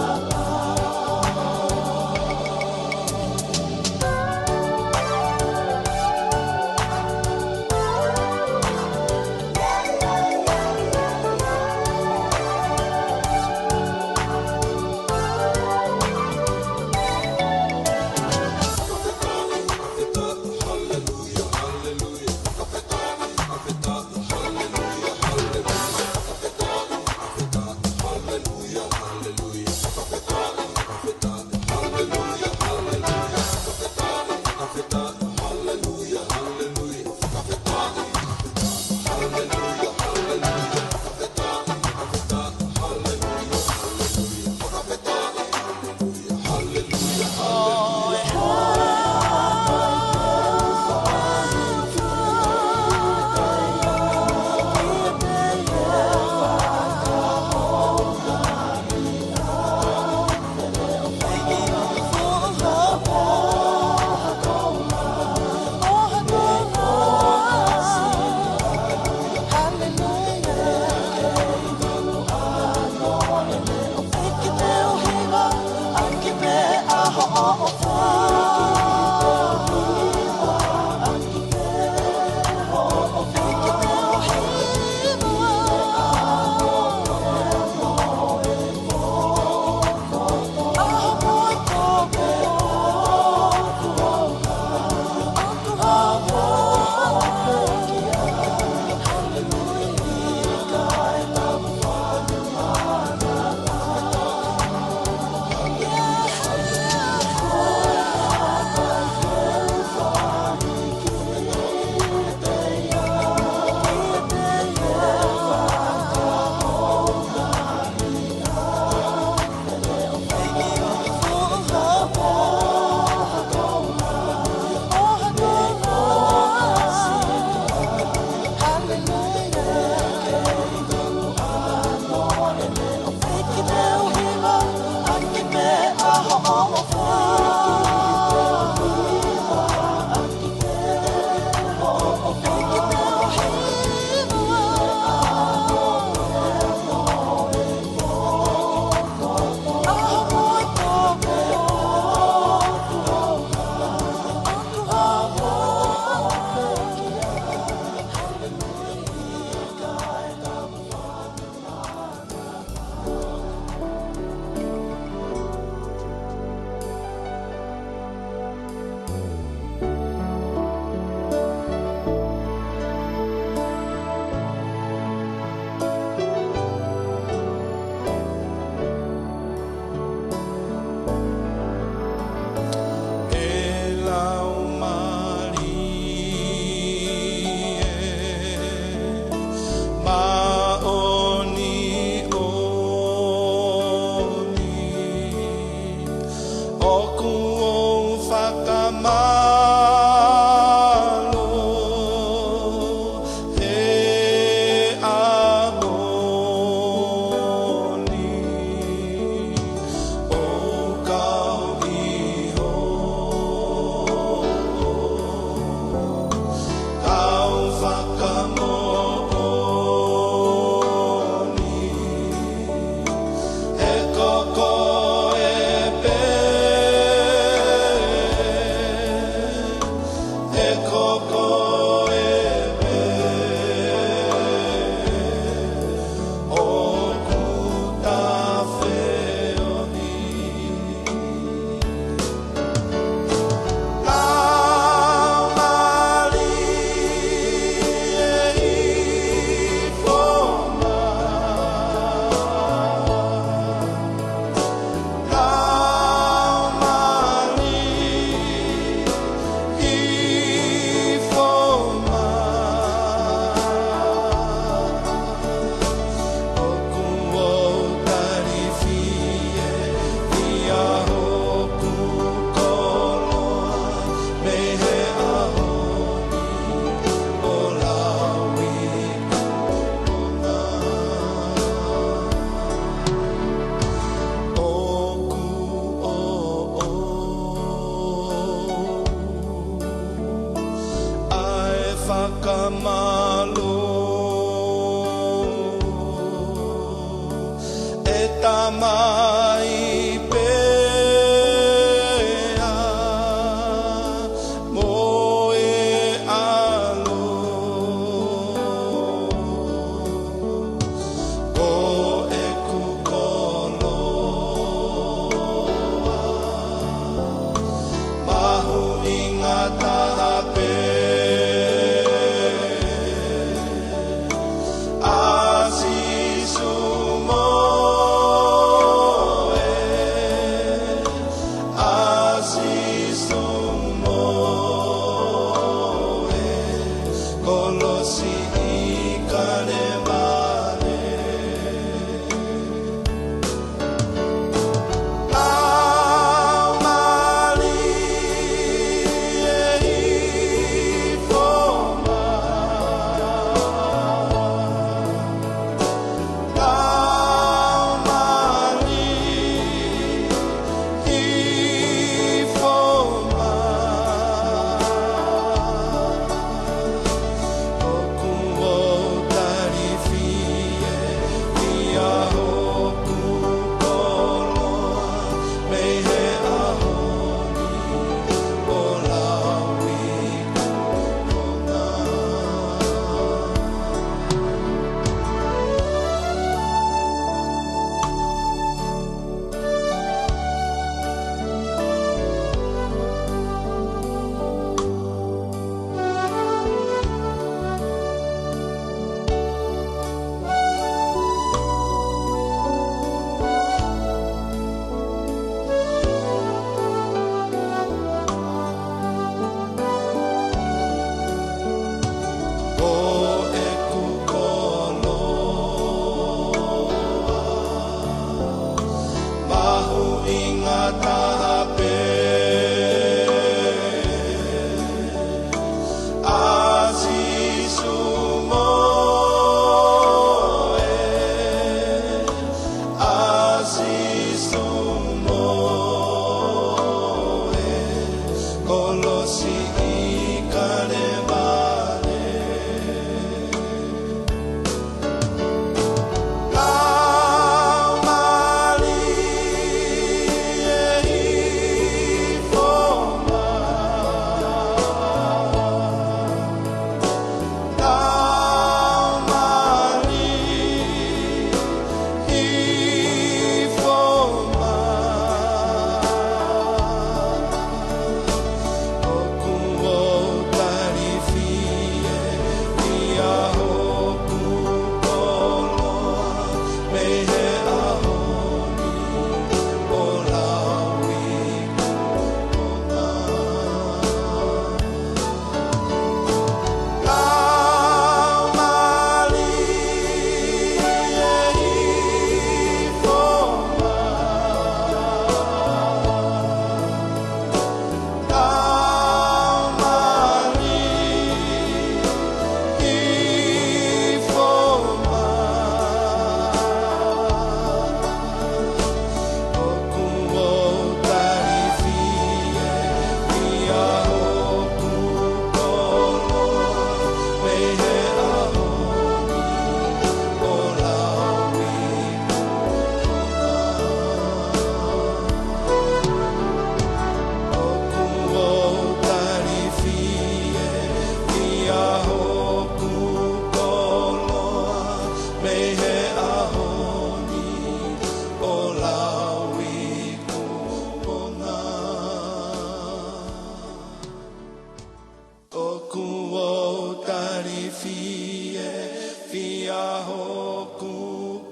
Fiefia hoku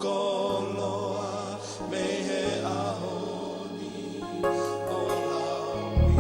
koloa mei he ʻaho ni ʻo lau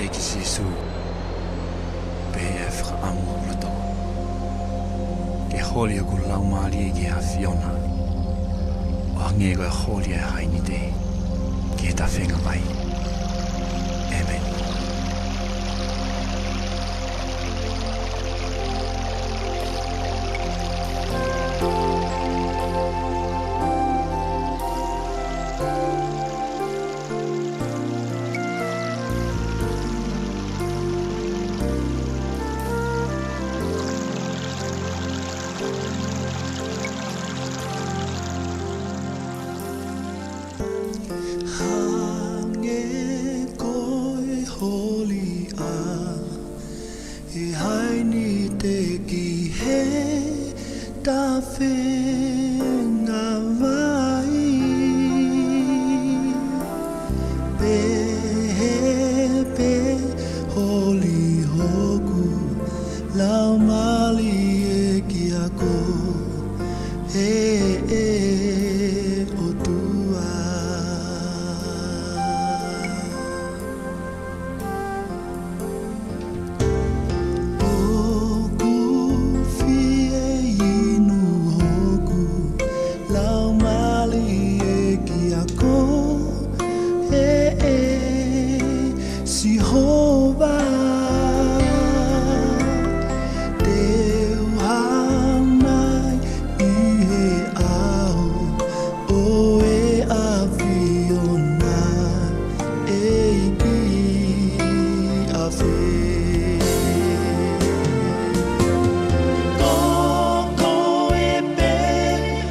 ʻEiki Sīsū, pea fakaʻamu ʻa loto ke holi hoku laumālie ki he ʻAfiona, ʻo hangē ko e holi ʻa e hainite ki he tafenga vai. ʻĒmeni. Hangē ko e holi ʻa e hainite ki he tafenga vai, pehē pē holi hoku laumālie kia koe, ʻe ʻOtua. ʻOku fie inu hoku laumālie kia koe, ʻe Sihova. Te u hao mai ʻi he ʻao ʻo e ʻAfiona, ʻEiki ʻafē. Ko koe pē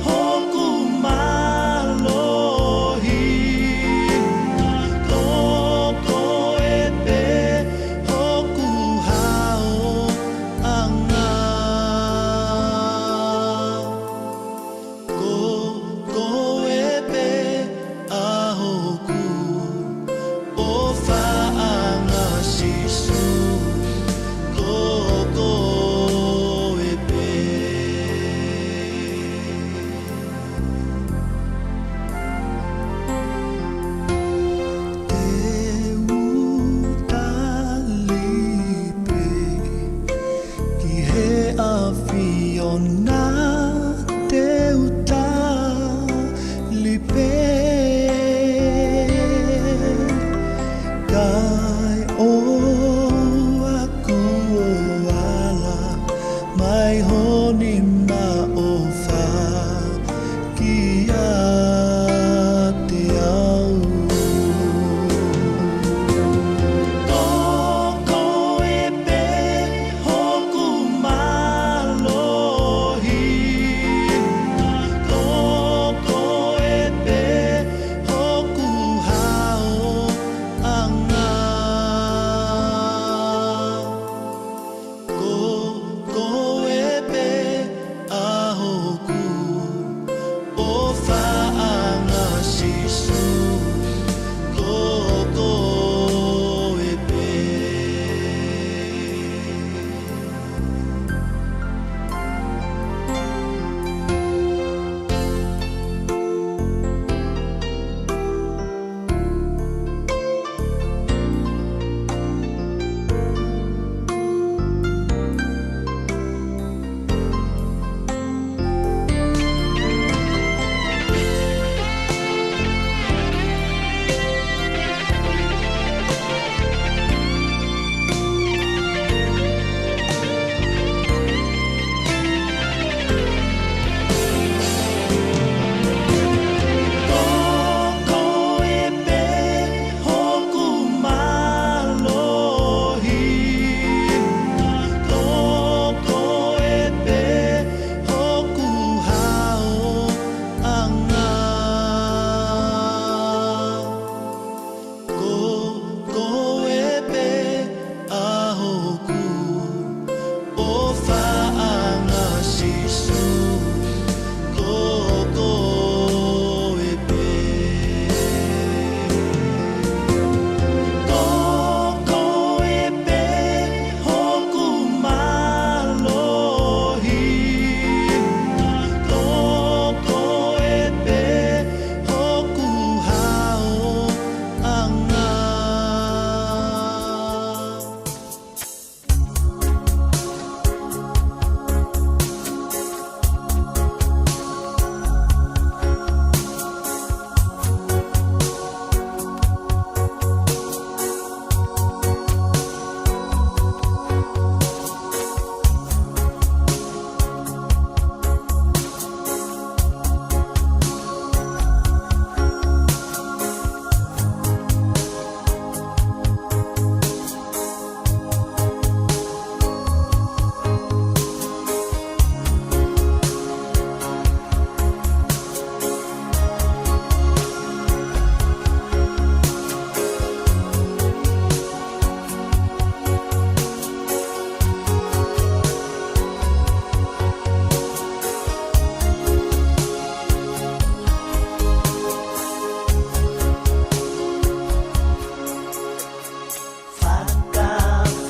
hoku mālohi, ko koe pē hoku haoʻanga. Ko koe pē ʻa hoku ʻofaʻanga, Sīsū.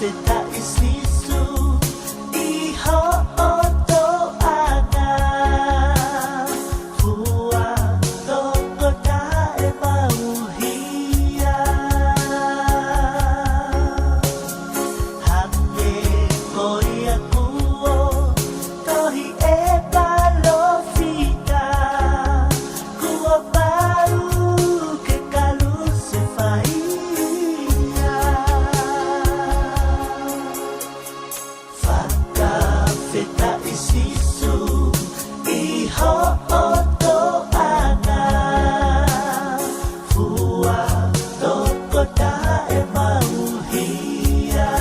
Fakafetaʻi Sīsū ʻi hoʻo toʻa na. Fua tokotaha ʻemau hia. Hangē ko ia kuo tohi ʻe he palōfita, kuo pau ke kalusefai ia. Fakafetaʻi Sīsū ʻi hoʻo toʻa na. Fua tokotaha ʻemau hia.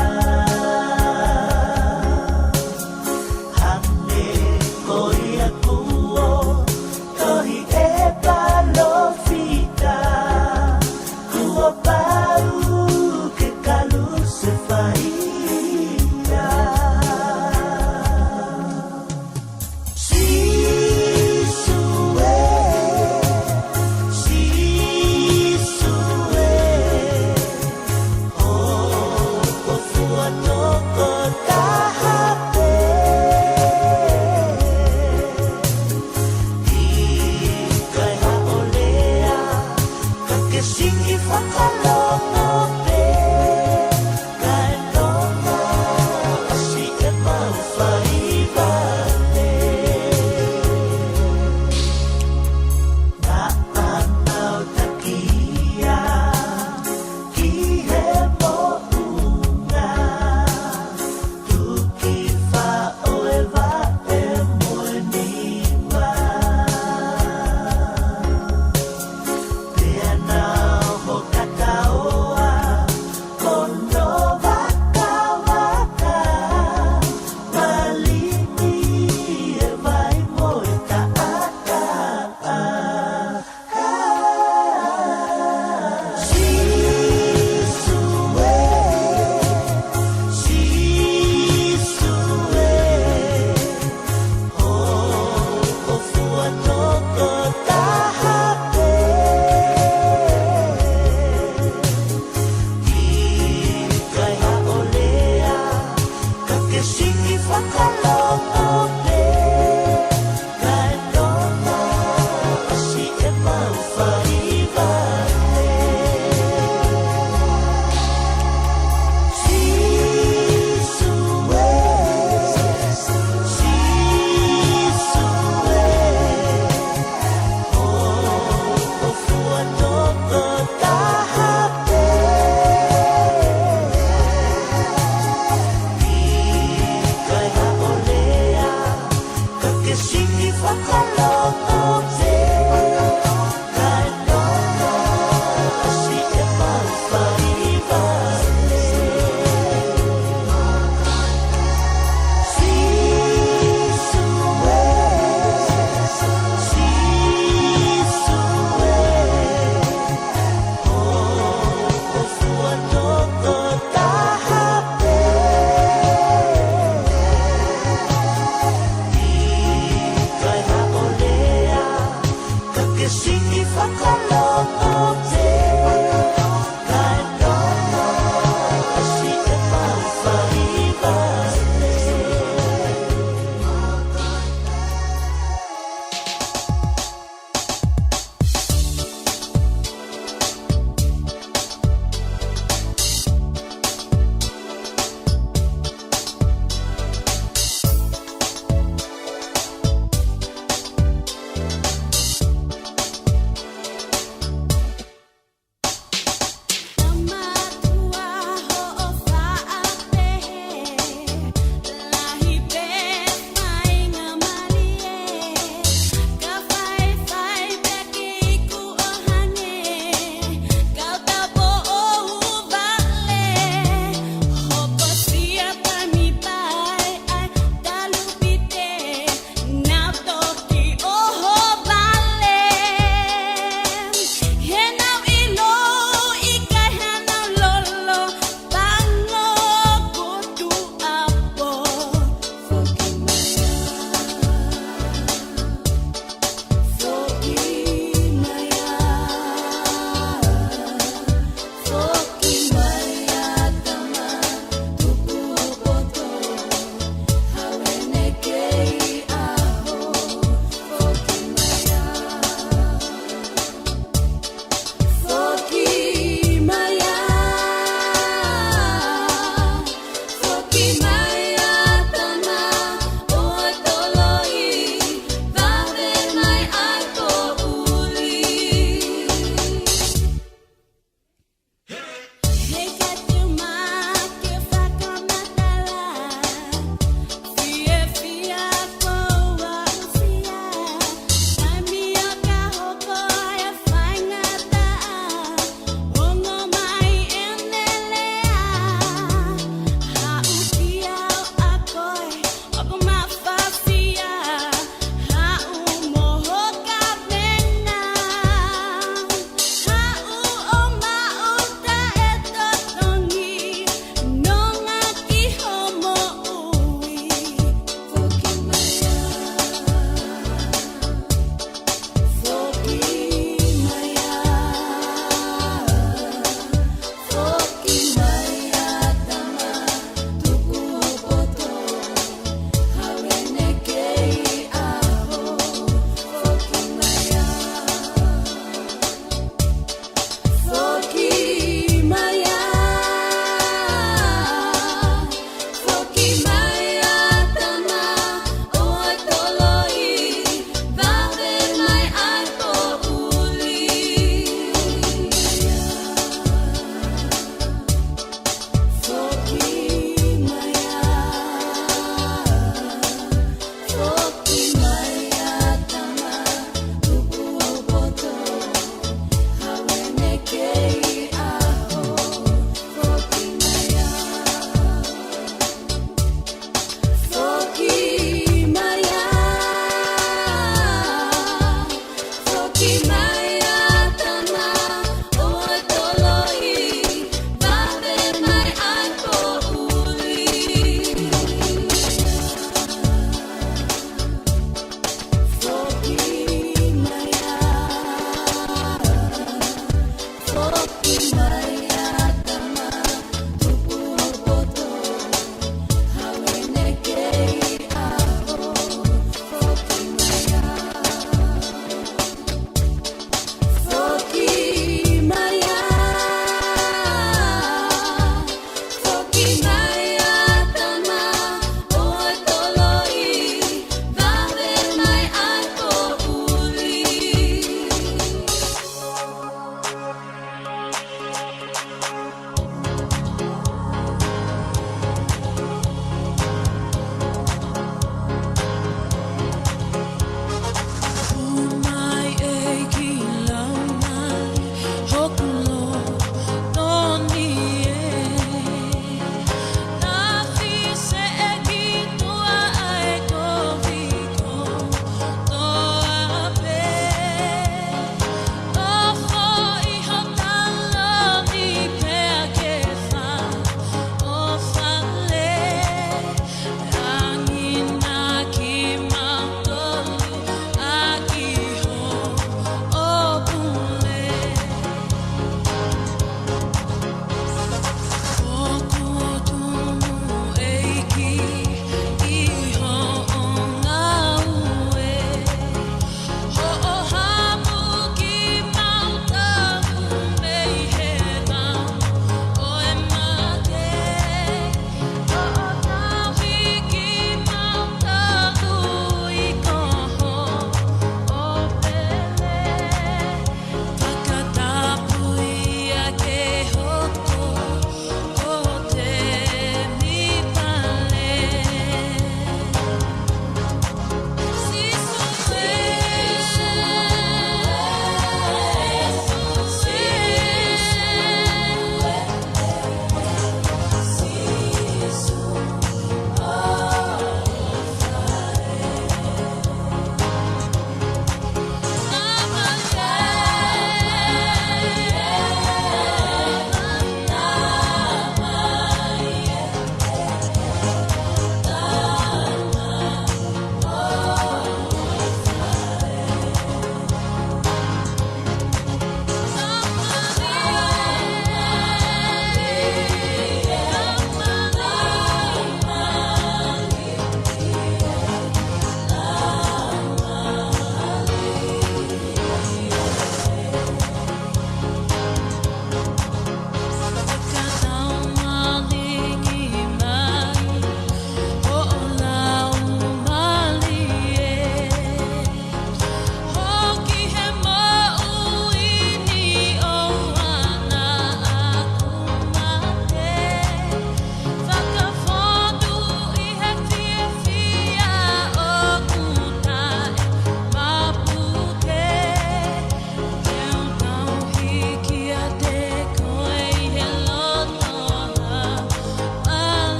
Hangē ko ia kuo tohi ʻe he palōfita, kuo pau ke kalusefai ia. Sīsū ē, Sīsū ē, hoʻo fua tokotaha pē. ʻIkai haʻo lea, ka ke siki fakalongo pē. Kae toka ʻasi ʻemau fai vale. Naʻa mau taki ia ki he moʻunga. Tuki faʻo e vaʻe mo e nima. Pea nau hokataoa hono vakavaka, malimi e vai mo e taʻataʻa. Sīsū ē, Sīsū ē, hoʻo fua tokotaha pē. ʻIkai haʻo lea, ka ke siki fakalongo pē. Kae toka ʻasi ʻemau fai vale. Sīsū ē, Sīsū ē, hoʻo fua tokotaha pē. ʻIkai haʻo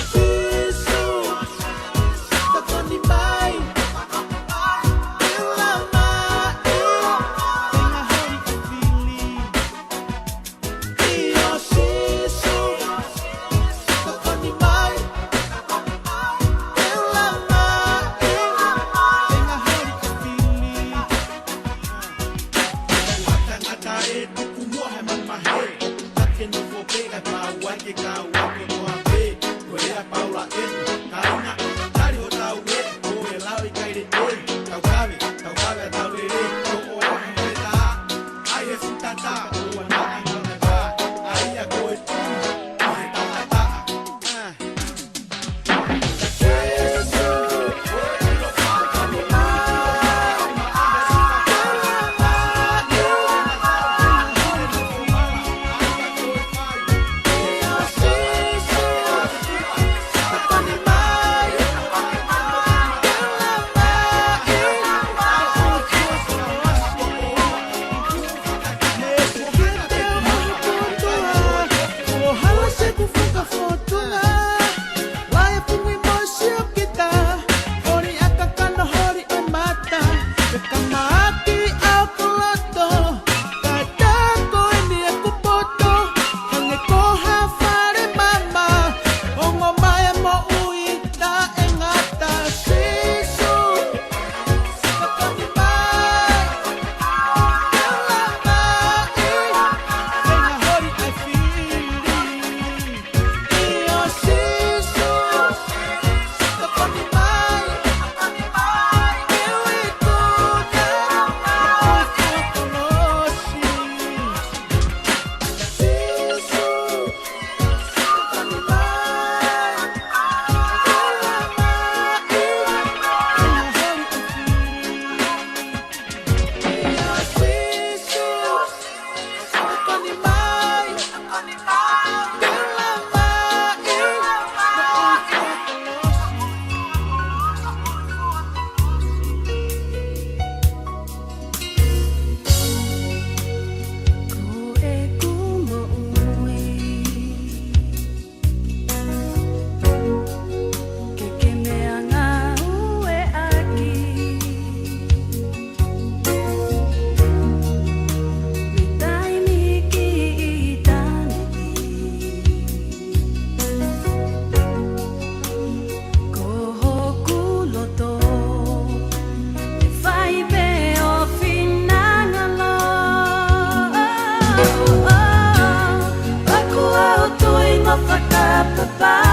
Sīsū, tokoni mai. Pela mai, tenga holi e fili. ʻIo Sīsū, tokoni mai. Pela mai, tenga holi e fili. Ua tangata e tuku mua he mamahi. Take nofo pē kae pau ai ke kau ai kotoa pē. Ko e lea Paula ʻeni, kāinga, tali hotau lea, ko e lau ʻikai lelei, tau kave, tau kave ʻa taulele, ko ʻoua ʻe tā, ʻai he fuʻu tata, ʻoua naʻa ngata pē, ʻa ia ko e tui, ʻi he tangata. Ah. Ke ke meʻangāue ʻaki mei taimi ki ʻitāniti. Ko hoku loto ʻe fai pē ho finangalo. ʻOku ou tui mo fakapapau